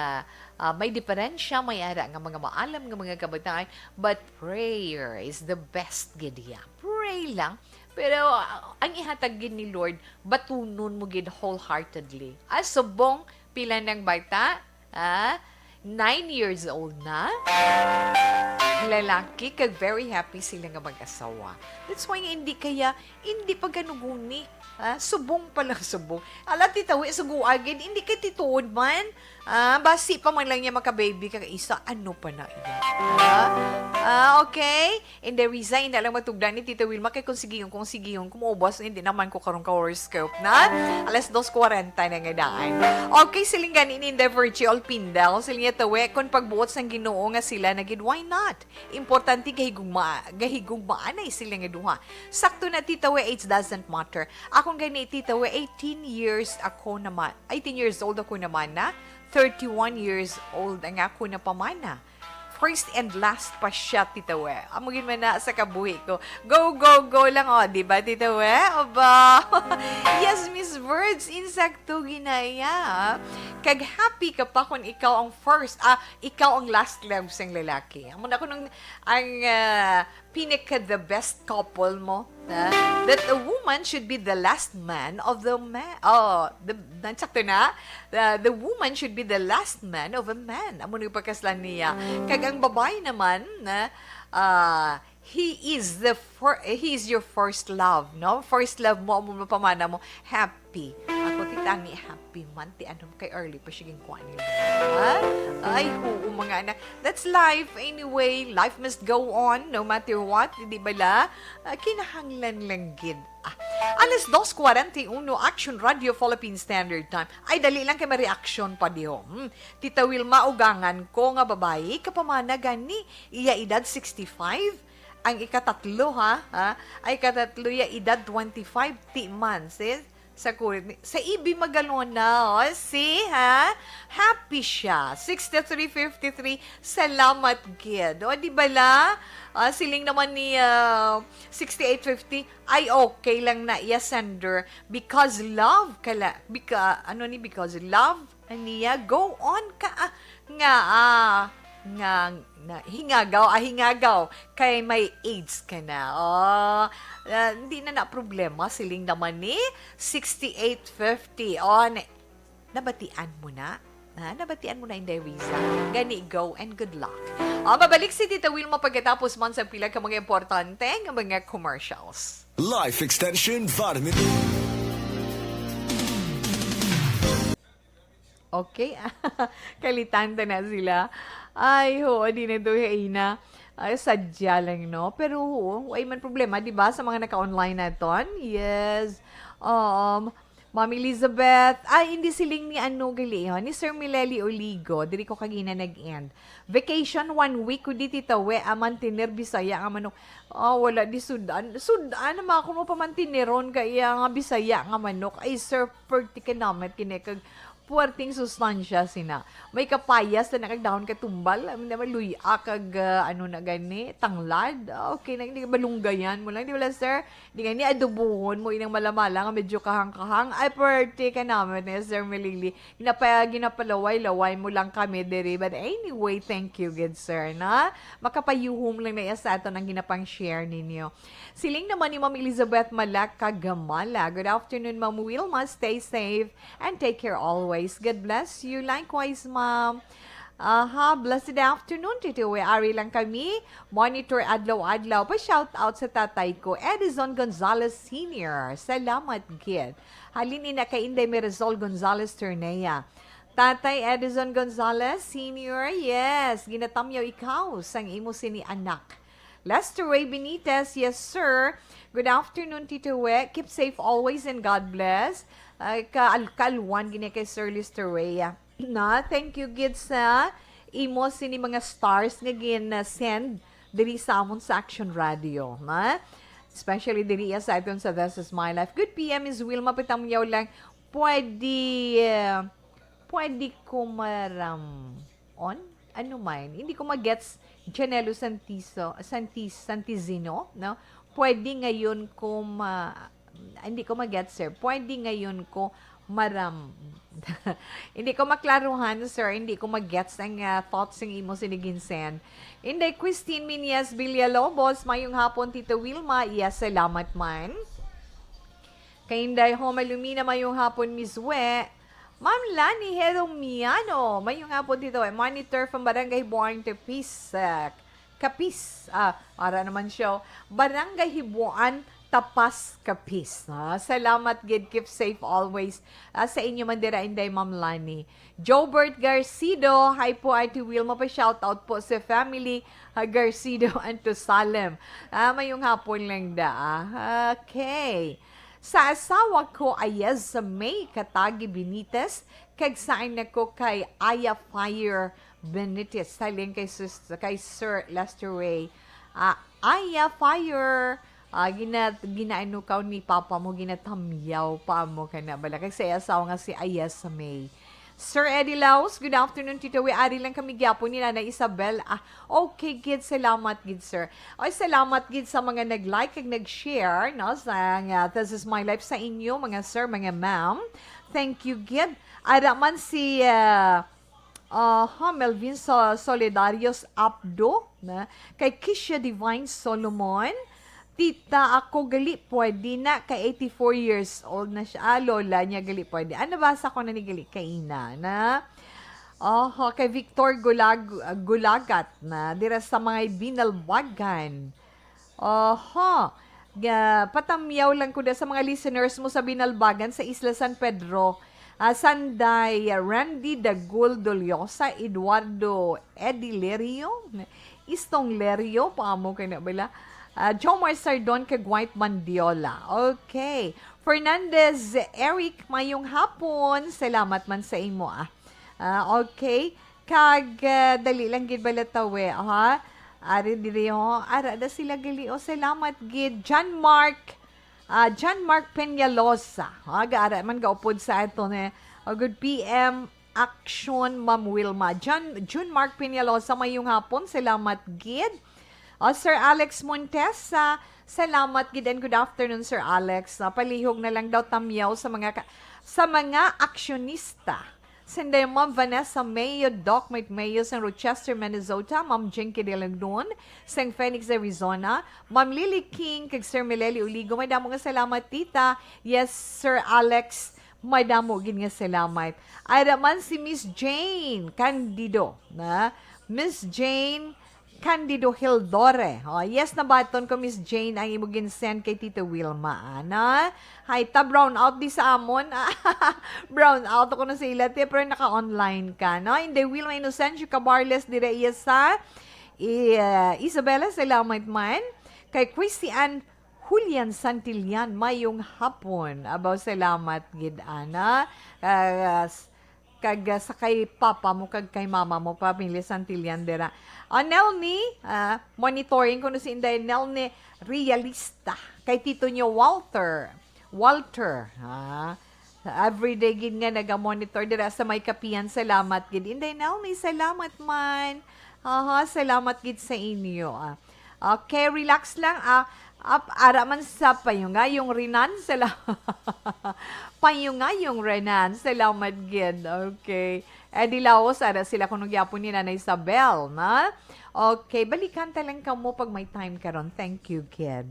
ah, may diferensya, may ara nga mga maalam nga mga kabataan. But prayer is the best gid ya. Pray lang. Pero, ah, ang ihatag gid ni Lord, batunon mo gid wholeheartedly. Ah, subong, pila nang bata? Ah, nine years old na. Lalaki, kag very happy sila nga mag-asawa. That's why nga hindi kaya, hindi pagkanuguni. Ah, subong pa lang, subong. Ala, titawi, suguagin, hindi kay tituod man. Ah, basi pa man lang niya maka-baby ka isa, ano pa na iya? Ah, ah, okay. And the reason, ina lang matugdan ni Tita Wilma, kay kung sigihon, kung sigihon, kumuubos, hindi naman ko karong ka-horoscope na. Alas dos kwarenta na nga daan. Okay, siling gani ni Inday Virgie Olpindal, siling niya, "Tawi, kung pagbuot sang Ginoo nga sila na gid, why not? Importante gahigugma, gahigugmaanay sila nga duha. Sakto na, Tita We, age doesn't matter. Akon gani, Tita We, eighteen years ako naman, eighteen years old ako naman na, thirty-one years old ang ako na pamana. First and last pa siya, Tita We. Amo gid man na sa kabuhi ko. Go, go, go lang, oh, di ba, Tita We? Aba. Yes, Miss Birds, insakto ginaya. Kag happy ka pa kung ikaw ang first, ah, ikaw ang last love sang lalaki. Amo na kuno ang, ah, pinaka the best couple mo, ah, that a woman should be the last man of the man. Oh, the, nansakto na? The, the woman should be the last man of a man. Amo ni pagkaslan niya. Kag ang babae naman, na, ah, he is the fir-, he is your first love, no? First love mo, amo mo pamana mo. Happy. Ako, Tita, ni happy man, ti ano, kay early pa siya ginkuha nila. Ha? Ay, oo, mga anak. That's life. Anyway, life must go on, no matter what, di bala? Ah, kinahanglan lang gid. Ah. Alas dos kwarenta y uno, Action Radio Philippine Standard Time. Ay, dali lang kay may reaction pa diho. Hmm. Tita Wilma, ugangan ko nga babayi, kapamana gani, iya edad sixty-five. Ang ikatatlo, ha? Ha? Ay, ikatatlo, iya edad twenty-five, ti man, sis. Sa kulit ni, sa ibi magalona, oh, see, ha? Happy siya. Sixty-three fifty-three, salamat gid. O, di bala? Ah, siling naman ni, ah, sixty-eight fifty, ay, okay lang na iya sender because love kala, bika-, ano ni, because love niya, go on ka, ah, nga, ah, nga, na, hingagaw, ah, hingagaw, kay may age ka na. Oh, ah, hindi na na problema, siling naman ni sixty-eight fifty. Oh, na, nabatian mo na? Ha? Nabatian mo na, Inday Riza? Gani, go and good luck. Oh, mabalik si Tita Wilma pagkatapos man sa pila ka mga importante nga mga commercials. Life Extension Vitamin. Okay. Kalitanta na sila. Ay, ho, di na to, Heina. Ay, sadya lang, no? Pero, ho, way man problema, di ba? Sa mga naka-online naton. Yes. Um, Ma'am Elizabeth, ay, hindi siling ni ano gali, ha? Ni Sir Mileli Oligo. Diri ko kagina nag-end. Vacation one week ko di, Tita We, a mantener Bisaya nga manok. Ah, wala di sudan. Sudan naman ako mo pamantineron ka iya nga Bisaya nga manok. Ay, sir, perti ka namit kini kag puwerteng sustansya sina. May kapayas na kag dahon katumbal. Amin naman luya kag, ah, ano na gani, tanglad. Ah, okay na, hindi malunggayan mo lang. Di wala, sir? Di nga ni adobohon mo inang malamala nga medyo kahang-kahang. Ay, perti ka namit ni Sir Milili. Ginapa-, ginapalaway-laway mo lang kami diri. But anyway, thank you, good sir, na makapayuhom lang na iya sa aton ang ginapang-share ninyo. Siling naman ni Ma'am Elizabeth Malak Kagamala. Good afternoon, Ma'am Wilma. Stay safe and take care always. God bless you. Likewise, Ma'am. Aha, blessed afternoon, Tito. We ari lang kami. Monitor adlaw-adlaw. Pa-shout out sa tatay ko, Edison Gonzalez Senior. Salamat gid. Halin ina kay Inday Marisol Gonzalez Turnea. Tatay Edison Gonzalez Senior, yes, ginatamyaw ikaw sang imo sini anak. Lester Ray Benitez, yes, sir. Good afternoon, Tito We. Keep safe always and God bless. Ay, ka-, kaalwan gini kay Sir Lester Ray. Na, thank you gid sa imo sini mga stars nga gin-send diri sa amon sa Action Radio, na? Especially diri sa aton sa This Is My Life. Good P M, Miss Wilma, patamyaw lang. Pwede, eh, pwede ko maram-, on? Ano man? Hindi ko magets, Janelo Santiso, Santis-, Santizino, no? Pwede ngayon ko ma-, hindi ko magets, sir. Pwede ngayon ko maram-, hindi ko maklaruhan, sir. Hindi ko magets ang, ah, thoughts ng imo siniginsend. Inday Christine Minyas Villalobos, mayong hapon, Tito Wilma. Yes, salamat man. Kay Inday Homa Lumina, mayong hapon, Miss We. Ma'am Lani Heromiano, mayong hapon, Tito We. Monitor from Barangay Buang Tapis, ah, Capiz. Ah, ara naman siya. Barangay Hibuan, Tapas, Capiz. Ah, salamat gid. Keep safe always. Ah, sa inyo man dira, Inday Ma'am Lani. Jobert Garcido, hi po, Ate Wilma. Pa-shoutout po sa family, ah, Garcido and to Salem. Ah, mayong hapon lang da, ah. Okay. Sa asawa ko, Ayez May Katagi Benitez, kag sa anak ko kay Aya Fire Benitez, siling kay sus-, kay Sir Lester Ray. Ah, Aya Fire. Ah, gina-, ginainukaw ni Papa mo, ginatamyaw pa mo ka na bala. Kay sa iya asawa nga si Ayesa May. Sir Eddie Laos, good afternoon, Tito. We, ari lang kami gyapon ni Nanay Isabel. Ah, okay, gid. Salamat, gid, sir. Ay, salamat, gid, sa mga nag-like kag nag-share, no, sa, ah, This Is My Life sa inyo, mga sir, mga ma'am. Thank you, gid. Ara man si, ah, aha, Melvin Sa-, Solidarios Abdo, na, kay Kisha Divine Solomon, "Tita, ako gali pwede na, kay eighty-four years old na siya." Ah, lola niya gali pwede. Ah, nabasa ko na ni gali kaina, na. Oho, kay Victor Gulag-, Gulagat na, dira sa mga Binalbagan. Oho. Ga-, patamyaw lang ko da sa mga listeners mo sa Binalbagan sa Isla San Pedro. Ah, Sanday, Randy Dagul Doliosa, Eduardo Edilerio, Istong Lerio, paamo kay na bala. Ah, Jomar Sardon kag White Mandiola. Okay. Fernandez Eric, mayong hapon. Salamat man sa imo, ah. Ah, okay. Kag, ah, dali lang gid bala tawe, ha? Ari diri, ho. Ara na sila gali, oh. Salamat gid. John Mark, ah, John Mark Peñalosa. Ha, gaara man gaupod sa aton, eh. Oh, good P M Action, Ma'am Wilma. John, June Mark Peñalosa, mayong hapon. Salamat gid. Oh, Sir Alex Montesa, salamat gid and good afternoon, Sir Alex. Ah, palihog na lang daw tamyaw sa mga ka-, sa mga aksyonista. Sinday Ma'am Vanessa Mayo, Doc Mike Mayo sang Rochester, Minnesota, Ma'am Jinky Dilagdon sang Phoenix, Arizona, Ma'am Lily King, kag Sir Meleli Uligo. Madamo nga salamat, tita. Yes, Sir Alex, madamo gid nga salamat. Ara man si Miss Jane Candido, na? Miss Jane Candido Hildore. Oh, yes, nabaton ko, Miss Jane, ang imo ginsend kay Tita Wilma, ana. Hay, ta brown out di sa amon. Brown out ako na sa ila, te, pero naka-online ka, no? Inday Wilma Inocencio Cabarles, dire iya sa, i-, uh, Isabela, salamat man. Kay Chrissy Ann Julian Santillan, mayong hapon. Abaw, salamat gid, ana. Ah, s-, kag, ah, sa kay papa mo kag kay mama mo, pamilya Santillan dira. Ah, Nelny, ah, monitoring kuno si Inday Nelny Realista. Kay tito niyo Walter. Walter, ha? Everyday gid nga naga-monitor dira sa may Kapihan. Salamat gid. Inday Nelny, salamat man. Aha, salamat gid sa inyo, ah. Okay, relax lang, ah. Ap-, ara man sa Payungayong Renan, sala-, Payungayong Renan, salamat gid. Okay. Eh, di laos, ara sila kuno gyapon ni Nanay Isabel, na? Okay, balikan ta lang kamo pag may time karon. Thank you, gid.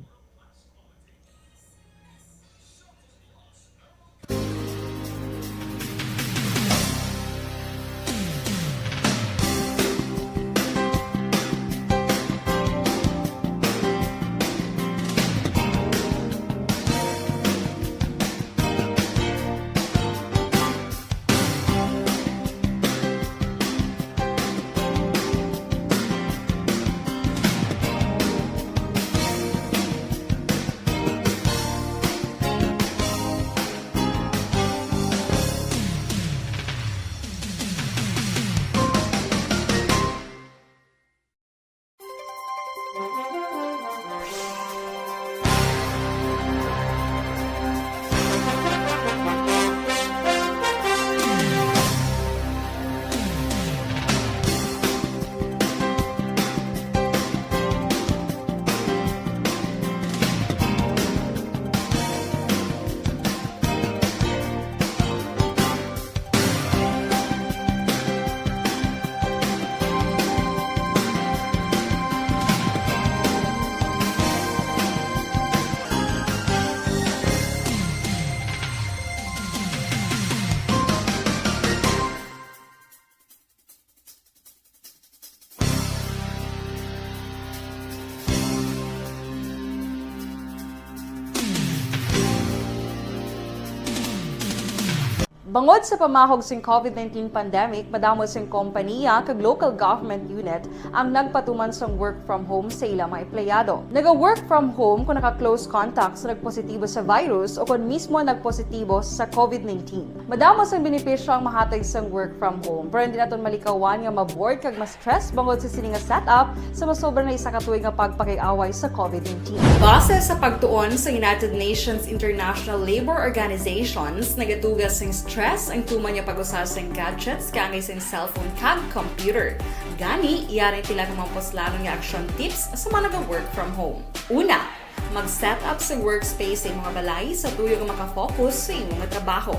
Bangod sa pamahog sing COVID nineteen pandemic, madamo sing kompaniya kag local government unit ang nagpatuman sang work from home sa ila mga empleyado. Naga-work from home kung naka-close contact sa nagpositibo sa virus o kon mismo nagpositibo sa COVID nineteen. Madamo sang benepisyo ang mahatag sang work from home, pero hindi naton malikawan nga ma-bored kag ma-stress bangod sa sini nga setup sa masobra na isa ka tuig nga pagpakig-away sa COVID nineteen. Base sa pagtuon sa United Nations International Labour Organizations, nagatuga sing stress ang tuman nga pag-usa sing gadgets kaangay sing cellphone kag computer. Gani, yari ang pila ka mga puslanon nga action tips sa mga naga-work from home. Una, mag-set up sa workspace sa imong balay sa tuyo nga makafocus sa imong trabaho.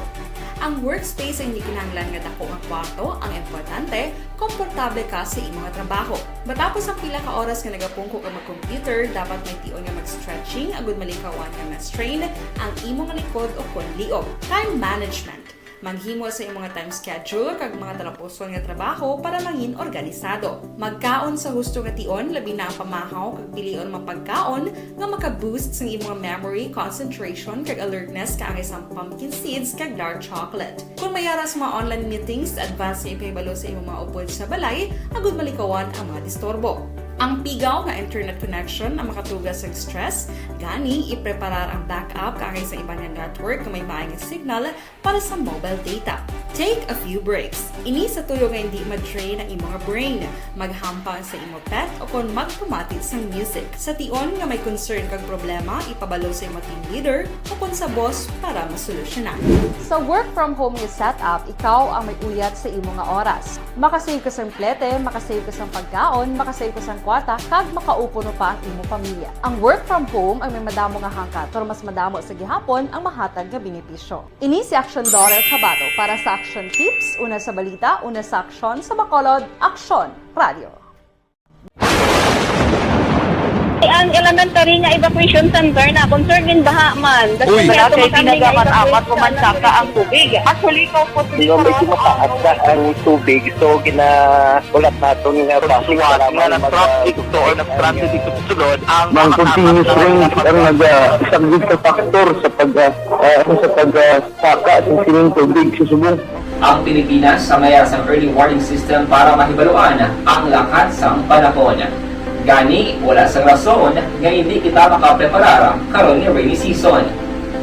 Ang workspace ay hindi kinahanglan nga dako nga kwarto. Ang importante, komportable ka sa imong trabaho. Matapos ang pila ka oras nga nagapungko ka mag-computer, dapat may tion nga mag-stretching agud malikawan nga ma-strain ang imong likod o kon liog. Time management. Maghimo sa imong time schedule kag mga talapuson nga trabaho para mangin organisado. Magkaon sa husto nga tion, labi na ang pamahaw kag pilion mga pagkaon nga maka-boost sang imong memory, concentration, kag alertness kaangay sang pumpkin seeds kag dark chocolate. Kung may ara sa mga online meetings, advance nga ipahibalo sa imong mga upod sa balay agud malikawan ang mga disturbo. Ang pigaw nga internet connection ang makatuga sa stress, gani ipreparar ang backup kaangay sa iban nga network nga may maayong signal para sa mobile data. Take a few breaks. Ini sa tuyo nga hindi ma-drain ang imong brain. Maghampang sa imong pet o kon magpamati sang music. Sa tion nga may concern kag problema, ipabalo sa imong team leader o kon sa boss para masolusyonan. Sa work from home nga setup, ikaw ang may uyat sa imo nga oras. Makasave ka sang plete, makasave ka sang pagkaon, makasave ka sang kwarta, kag makaupuno pa ang imo pamilya. Ang work from home ang may madamo nga hangkat, pero mas madamo sa gihapon ang mahatag nga benepisyo. Ini si Action Daughter Kabato para sa Action Tips, una sa balita, una sa aksyon, sa Bacolod, Aksyon Radio. Ang elementary nga evacuation center na concern in baha man. Uy. Wala kay tinaga man amat o mansaka ang tubig. Actually, ikaw po, di ba, medyo mataas na ang tubig, so ginahulat naton nga bangko para nga mag-, nag-traffic to or nag-transit dito sa sulod ang mga continuous rain ang nag-, ah, isang big factor sa pag, ah, ah, sa pag, ah, saka sa sining tubig sa subong. Ang Pilipinas sa maya sang early warning system para mahibaluan ang lakat sang panahon. Gani, wala sang rason nga hindi kita makapreparar karon nga rainy season.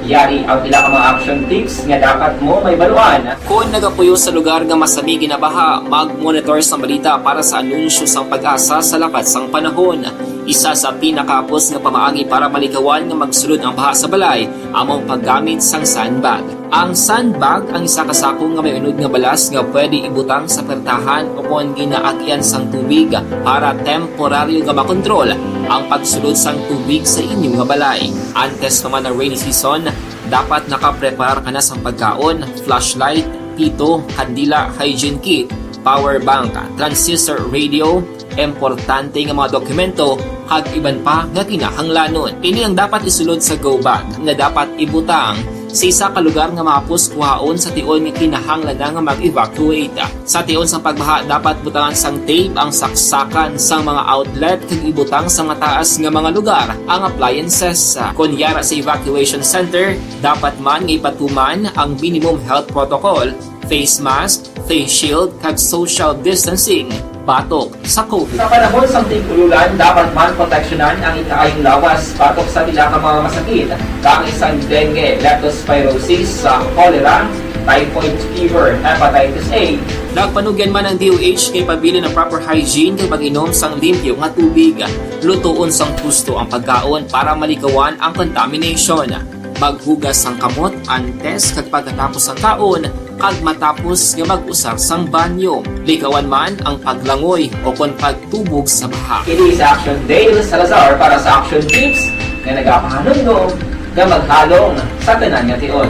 Yari ang pila ka mga action tips nga dapat mo mahibaluan. Kon nagapuyo sa lugar nga masami ginabaha, mag-monitor sang balita para sa anunsyo sang PAGASA sa lakat sang panahon. Isa sa pinakahapos nga pamaagi para malikawan nga magsulod ang baha sa balay amo ang paggamit sang sandbag. Ang sandbag ang isa ka sako nga may unod nga balas nga pwede ibutang sa pertahan o kon ginaagian sang tubig para temporaryo nga makontrol ang pagsulod sang tubig sa inyo nga balay. Antes pa man ang rainy season, dapat nakapreparar ka na sang pagkaon, flashlight, pito, kandila, hygiene kit, power bank, transistor radio, importante nga mga dokumento, kag iban pa nga kinahanglanon. Ini ang dapat isulod sa go bag nga dapat ibutang sa isa ka lugar nga mahapos kuhaon sa tion nga kinahanglan na nga mag-evacuate. Sa tion sang pagbaha, dapat butangan sang tape ang saksakan sang mga outlet kag ibutang sa mataas nga mga lugar ang appliances. Kon yara sa evacuation center, dapat man nga ipatuman ang minimum health protocol, face mask, face shield, kag social distancing batok sa COVID. Sa panahon sang tig-ululan, dapat man proteksyonan ang ikaayong lawas batok sa pila ka mga masakit, kaangay sang dengue, leptospirosis, sa cholera, typhoid fever, hepatitis A. Nagpanugyan man ang D O H nga ipabilin ang proper hygiene kag pag-inom sang limpyo nga tubig. Lutoon sang husto ang pagkaon para malikawan ang contamination. Maghugas sang kamot antes kag pagkatapos sang kaon, kag matapos nga mag-usar sang banyo. Likawan man ang paglangoy o kon pagtubog sa baha. Kini si Action Dale Salazar para sa Action Tips nga nagapahanumdom nga maghalong sa tanan nga tion.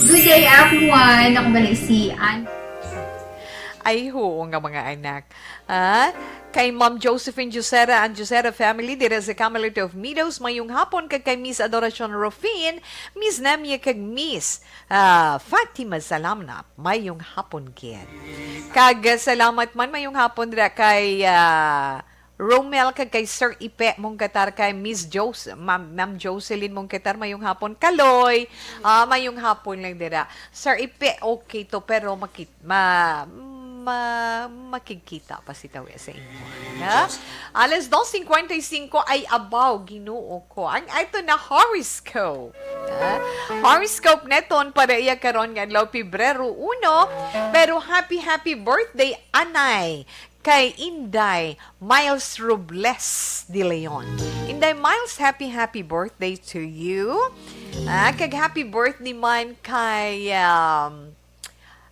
Good day, everyone. Ako ba na si Ann? Ay, huo nga mga anak. Ah, kay Ma'am Josephine Jusera and Jusera family dira sa Camelot of Meadows, mayong hapon, kag kay Miss Adoracion Rufin, Miss Nemia, kag Miss, ah, Fatima Salamnap, mayong hapon gid. Kag, ah, salamat man, mayong hapon dira kay, ah, Romel, kag kay Sir Ipe Mongkatar, kay Miss Jos-, Ma'am, Ma'am Jocelyn Mongkatar, mayong hapon. Kaloy, ah, mayong hapon lang dira. Sir Ipe, okay to, pero makit-, ma-, ma-, makikita pa si Tawi sa inyo. Na? Alas dos cincuenta y cinco ay abaw, Ginoo ko. Ang ito na horoscope. Ah, horoscope neton para iya karon nga adlaw, Pebrero uno. Pero happy, happy birthday, Anay, kay Inday Miles Robles de Leon. Inday Miles, happy, happy birthday to you. Ah, kag happy birthday man kay, um,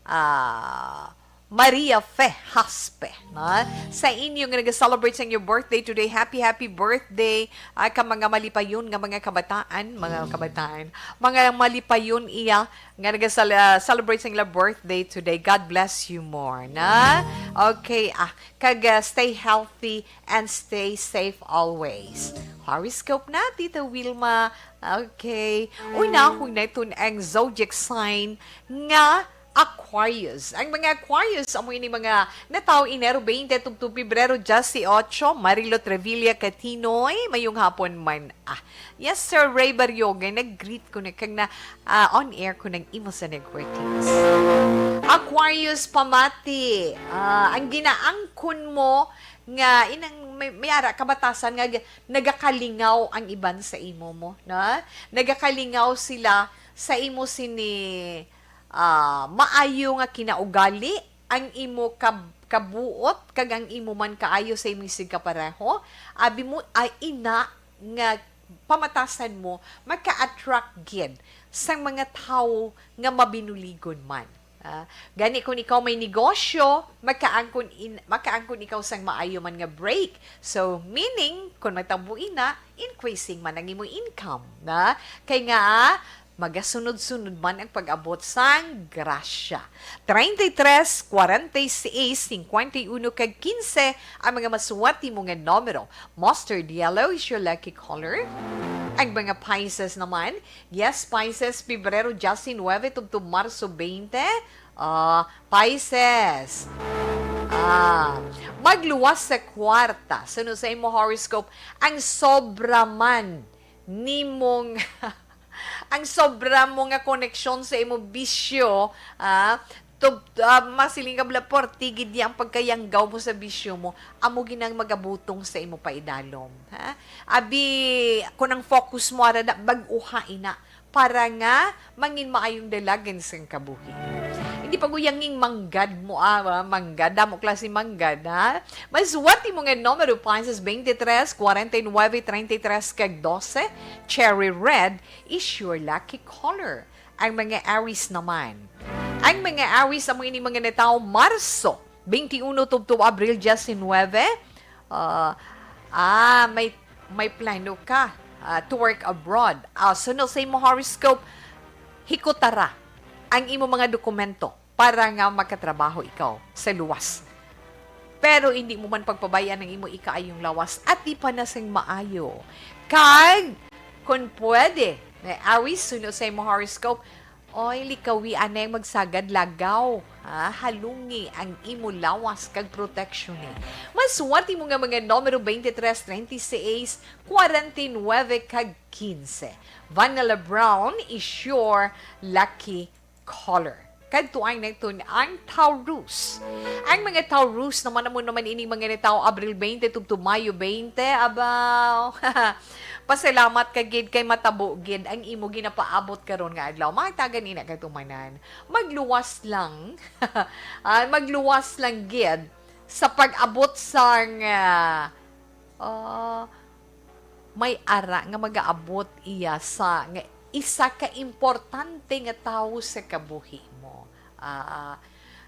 ah, Maria Fe Haspe, no? Sa inyo nga nag-celebrate sa inyo birthday today, happy, happy birthday, ah, ka mga malipayon nga mga kabataan, mga kabataan, mga malipayon iya nga nag-celebrate sa ila birthday today. God bless you more, na? Okay, ah, kag, ah, stay healthy and stay safe always. Horoscope na, Tita Wilma. Okay. Una, kung naitun ang zodiac sign nga Aquarius. Ang mga Aquarius, amo ini mga natawo Enero twenty tubtob Pebrero diyesotso, Marilo Trevilla Catinoy, mayong hapon man. Ah, yes, Sir Ray Barioga, nag-greet ko na kag na, ah, on air ko ng imo sa networkings. Aquarius, pamati, ah, ang ginaangkon mo nga inang may, may ara kabatasan nga g-, nagakalingaw ang iban sa imo mo, na? Nagakalingaw sila sa imo sini, ah, maayo nga kinaugali, ang imo kab-, kabuot, kag ang imo man kaayo sa imo isig kapareho. Abi mo, ay ina nga pamatasan mo, maka-attract gid sang mga tawo nga mabinuligon man. Ah, gani kung ikaw may negosyo, makaangkon in-, makaangkon ikaw sang maayo man nga break. So, meaning, kung matabo ina, increasing man ang imo income, na? Kay nga, magasunod-sunod man ang pag-abot sang grasya. Treinta y tres, cuarenta y seis, cincuenta y uno, kag quince ang mga masuwat mo nga numero. Mustard yellow is your lucky color. Ang mga Pisces naman, yes, Pisces, Pebrero diyesnuebe tubtob Marso twenty. Ah, Pisces. Ah, magluwas sa kwarta. Sunod sa imo horoscope, ang sobra man nimong ang sobra mo nga koneksyon sa imo bisyo, ah, tub-, ah, masiling ka bala, porti gid niya ang pagkayanggaw mo sa bisyo mo, amo gid ang magabutong sa imo paidalom, ha? Abi, kung ang focus mo ara na, bag-uha ina, para nga mangin maayong dalagan sang kabuhi. Hindi pag-uyanging manggad mo, ah, manggad, damo klase manggad, ha? Masuwat mo nga numero, Pisces, twenty-three, forty-nine, thirty-three, kag twelve, cherry red, is your lucky color. Ang mga Aries naman. Ang mga Aries, amo ini mga natawo Marso twenty-one tubtob Abril diyesnuebe. Ah, ah, may, may plano ka, ah, to work abroad. Ah, sunod sa imo horoscope, hikutara ang imo mga dokumento para nga makatrabaho ikaw sa luwas. Pero hindi mo man pagpabayaan ang imo ikaayong lawas, atipan na sing maayo. Kag, kung pwede, may awis suno sa imo horoscope, oy, likawi anay magsagad lagaw. Ha? Halungi ang imo lawas kag proteksyon ni. Masuwat mo nga mga numero twenty-three, treinta y seis, cuarenta y nueve, kag quince. Vanilla brown is your lucky color. Kadto ang nagtun ang Taurus. Ang mga Taurus naman, amo naman ini mga natawo Abril twenty tubtob Mayo twenty. Abaw. Pasalamat ka gid kay matabo gid ang imo ginapaabot karon nga adlaw. Mahatagan ina katumanan. Magluwas lang. Ah, magluwas lang gid sa pag-abot sang, ah, ah, may ara nga magaabot iya sa nga isa ka importante nga tawo sa kabuhi mo. Ah,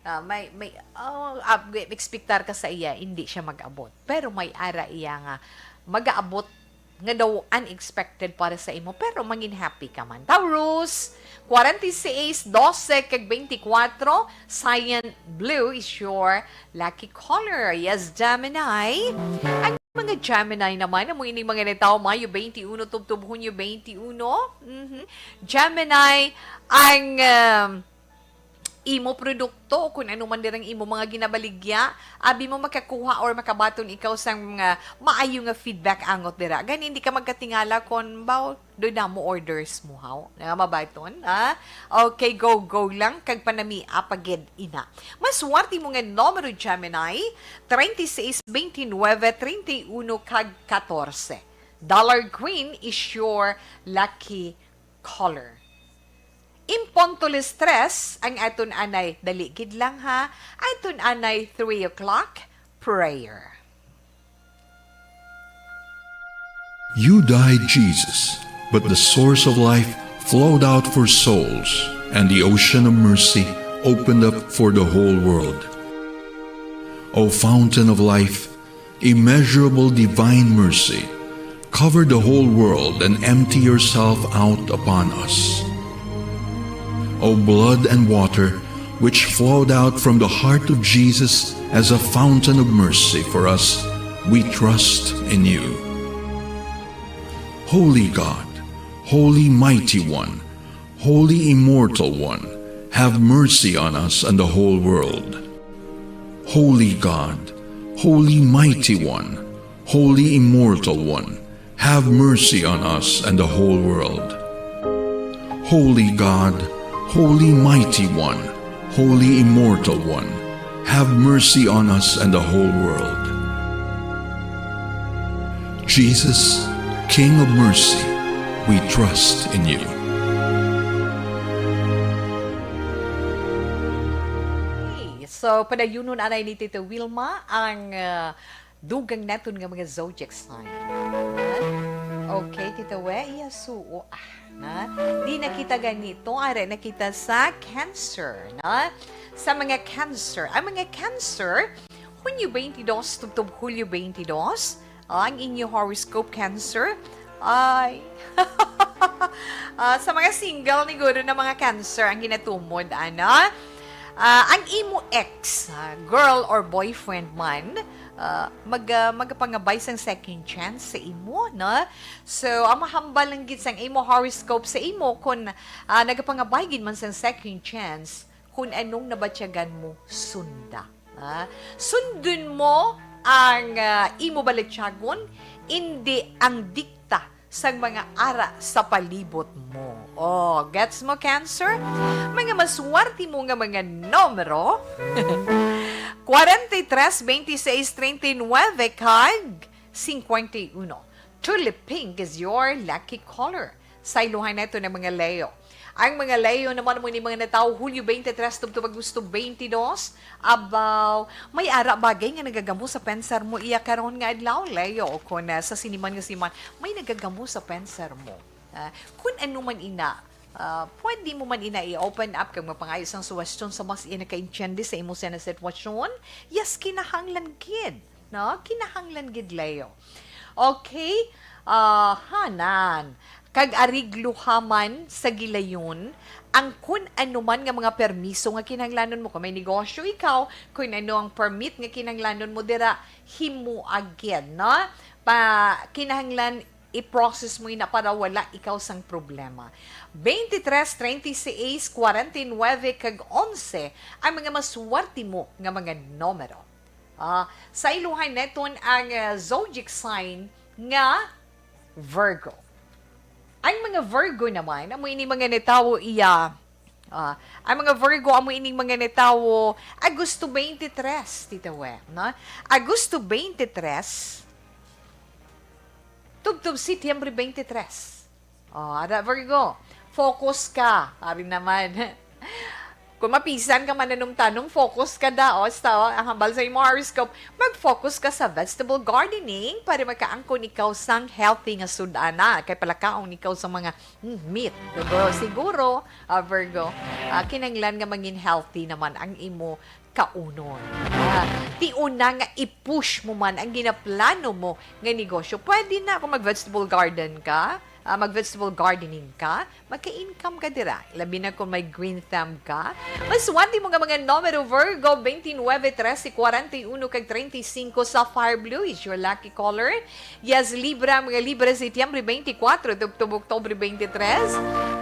ah, may, may, oh, ah, ekspektar ka sa iya, hindi siya mag-abot. Pero may ara iya nga magaabot nga daw unexpected para sa imo, pero mangin happy ka man. Taurus, forty-six, doce, kag twenty-four, cyan blue is your lucky color. Yes, Gemini. Ang mga Gemini naman, amo ining mga natawo Mayo twenty-one tubtob Hunyo twenty-one. Mhm. Gemini, ang, um, imo produkto, kung ano man dirang imo mga ginabaligya, abi mo makakuha or makabaton ikaw sang mga maayo nga feedback angot dira. Gani, hindi ka magkatingala kung, "Baw, doy damo orders mo, haw?" Nga mabaton, ha? Okay, go, go lang, kag panamia pa gid ina. Mas swerte mo nga numero, Gemini, treinta y seis, veintinueve, treinta y uno, kag catorce. Dollar Queen is your lucky color. In punto las tres, ang aton anay, dali gid lang ha, aton anay three o'clock prayer. You died, Jesus, but the source of life flowed out for souls, and the ocean of mercy opened up for the whole world. O fountain of life, immeasurable divine mercy, cover the whole world and empty yourself out upon us. O blood and water, which flowed out from the heart of Jesus as a fountain of mercy for us, we trust in you. Holy God, Holy Mighty One, Holy Immortal One, have mercy on us and the whole world. Holy God, Holy Mighty One, Holy Immortal One, have mercy on us and the whole world. Holy God, Holy Mighty One, Holy Immortal One, have mercy on us and the whole world. Jesus, King of mercy, we trust in you. Okay, so padayunon anay ni Tita Wilma ang uh, dugang naton nga mga zodiac sign. Okay, Tita We, iya suo. Ah, na? Di nakita ganito, are nakita sa Cancer, na? Sa mga Cancer. Ang mga Cancer, Hunyo twenty-two tubtob Hulyo twenty-two, ang inyo horoscope, Cancer, ay ah, sa mga single ni guro na mga Cancer ang ginatumod, ana. Ah, ang imo ex, ah, girl or boyfriend man, ah, mag, ah, magapangabay sang second chance sa imo, no? So, ang mahambal lang gid sang imo horoscope sa imo kung ah, nagapangabay gid man sang second chance, kung anong nabatyagan mo, sunda. Ah, sundon mo ang ah, imo balatyagon, indi ang dikta sang mga ara sa palibot mo. Oh, gets mo, Cancer? Mga maswerte mo nga mga numero, forty-three, twenty-six, treinta y nueve, kag cincuenta y uno. Tulip pink is your lucky color. Saylohan naton ang mga Leo. Ang mga Leo naman amo ni mga natawo Hulyo twenty-three tubtob Agosto twenty-two. Abaw, may ara bagay nga nagagamo sa pensar mo iya karon nga adlaw, Leo, o kon ah, sa sini man nga siman, may nagagamo sa pensar mo. Ah, kun ano man ina, ah, pwede mo man ina i-open up kag mapangayo sang suwestyon sa mas iya nakaintiende sa imo sa sitwasyon. Yes, kinahanglan gid, no? Kinahanglan gid, Leo. Okay? Ah, hanan. Kag arigluha man sa gilayon ang kun ano man nga mga permiso nga kinahanglanon mo. Kung may negosyo ikaw, kun ano ang permit nga kinahanglanon mo dira, himoa gid, no? Pa, kinahanglan i-process mo ina para wala ikaw sang problema. Twenty-three, treinta y seis, forty-nueve, kag onse ang mga maswerte mo nga mga numero. Ah, saylohan naton ang ah, zodiac sign nga Virgo. Ang mga Virgo naman, amo ini mga natawo iya. Ah, ang mga Virgo, amo ining mga natawo Agosto twenty-three, Tita We, no? Agosto twenty-three, tubtob Setyembre twenty-three. Oh, ada, Virgo. Focus ka. Ari naman. Kung mapisan ka mananumtanom, focus ka da. O, sta, o, ang hambal sa imo horoscope, mag-focus ka sa vegetable gardening para makaangkon ikaw sang healthy nga sud-ana. Kay palakaon ikaw sa mga mm, meat. Siguro, siguro, ah, Virgo, ah, kinahanglan nga mangin healthy naman ang imo kaunon. Ah, tiuna nga i-push mo man ang ginaplano mo nga negosyo. Pwede na kung mag-vegetable garden ka, ah, mag-vegetable gardening ka, magka-income ka dira. Labi na kung may green thumb ka. Maswerte mo nga mga numero, Virgo, twenty-nueve, trece, cuarenta y uno, kag treinta y cinco, Sapphire Blue is your lucky color. Yes, Libra, mga Libra, Setyembre twenty-four, tubtob Oktubre twenty-three.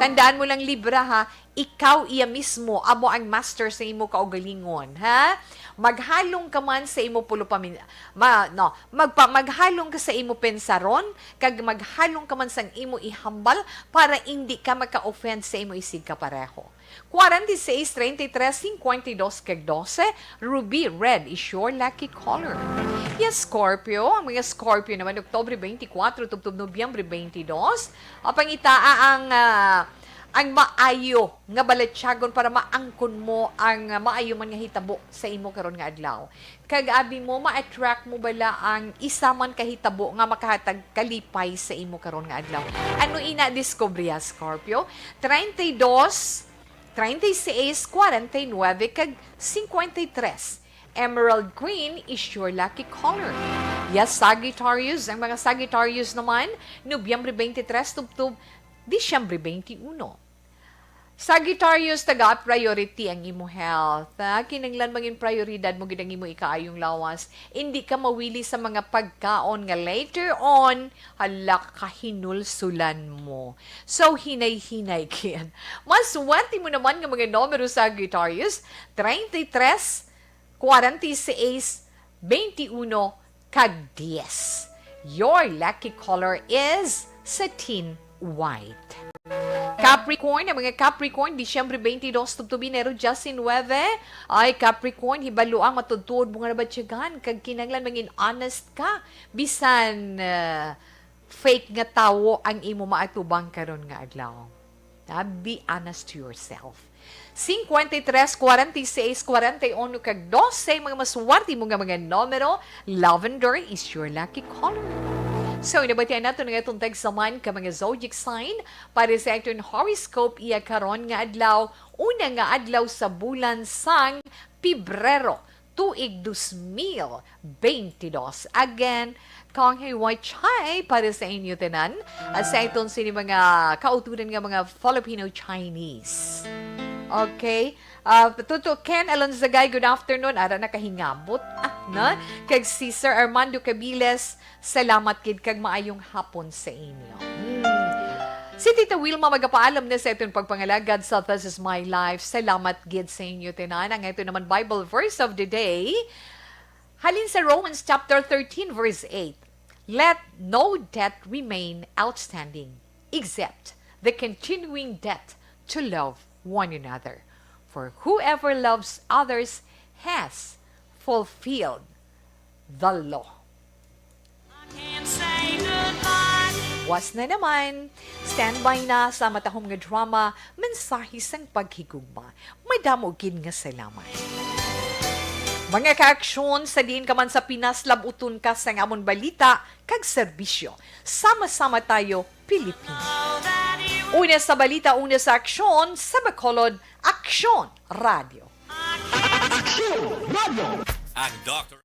Tandaan mo lang, Libra, ha, ikaw iya mismo amo ang master sa imo kaugalingon, ha? Maghalong ka man sa imo pulo pamin-, ma-, no, magpa-, maghalong ka sa imo pensaron, kag maghalong ka man sang imo ihambal para indi ka maka-offend sa imo isigkapareho. Forty-six, thirty-three, fifty-two, kag twelve, ruby red is your lucky color. Yes, Scorpio. Ang mga Scorpio naman, Oktubre twenty-four, tubtob Nobyembre twenty-two. Ang pangitaa ang, ah, ang maayo nga balatyagon para maangkon mo ang, ah, maayo man nga hitabo sa imo karon nga adlaw. Kag abi mo, ma-attract mo bala ang isa man ka hitabo nga makahatag kalipay sa imo karon nga adlaw? Ano ina, diskubriya, Scorpio? Treinta y dos, treinta y seis, cuarenta y nueve, kag cincuenta y tres. Emerald green is your lucky color. Yes, Sagittarius. Ang mga Sagittarius naman, Nobyembre twenty-three tubtob Disyembre twenty-one. Sagittarius, taga priority ang imo health, ha? Kinahanglan mangin prioridad mo gid ang imo ikaayong lawas. Indi ka mawili sa mga pagkaon nga later on, hala, kahinulsulan mo. So, hinay-hinay gid. Maswerte mo naman nga mga numero, Sagittarius, treinta y tres, cuarenta y seis, veintiuno, kag dies. Your lucky color is satin white. Capricorn, ang mga Capricorn, Disyembre twenty-two tubtob Enero diyes nuebe. Ay, Capricorn, hibaluang matuod-tuod mo nga nabatyagan, kag kinahanglan mangin honest ka. Bisan, ah, fake nga tawo ang imo maatubang karon nga adlaw. Ah, be honest to yourself. Cincuenta y tres, cuarenta y seis, cuarenta y uno, kag doce, mga maswerte mo nga mga numero, lavender is your lucky color. So, nabatian nato nga itong tagsaman ka mga zodiac sign para sa aton horoscope iya karon nga adlaw, una nga adlaw sa bulan sang Pebrero, tuig dos mil beintidos. Again, Kong Hei Wai Chai para sa inyo tanan. At sa iton sini mga kauturan nga mga Filipino Chinese. Okay. Ah, Tuto Ken Alonzagay, good afternoon. Ara na kahingabot. Ah, no? Kag si Sir Armando Cabiles, salamat gid kag maayong hapon sa inyo. Hmm. Si Tita Wilma magapaalam na sa iton pagpangalagad sa This Is My Life. Salamat gid sa inyo tanan. Ang ito naman Bible verse of the day. Halin sa Romans chapter thirteen, verse eight, "Let no debt remain outstanding, except the continuing debt to love one another. For whoever loves others has fulfilled the law." Was na naman. Standby na sa matahom nga drama, Mensahe sang Paghigugma. Madamo gid nga salamat. Mga kaaksyon, sa diin ka man sa Pinas, lab-uton ka sang amon balita kag serbisyo. Sama-sama tayo, Pilipino. Una sa balita, una sa aksyon, sa Bacolod, Aksyon Radio. Aksyon Radio. Ang Doktor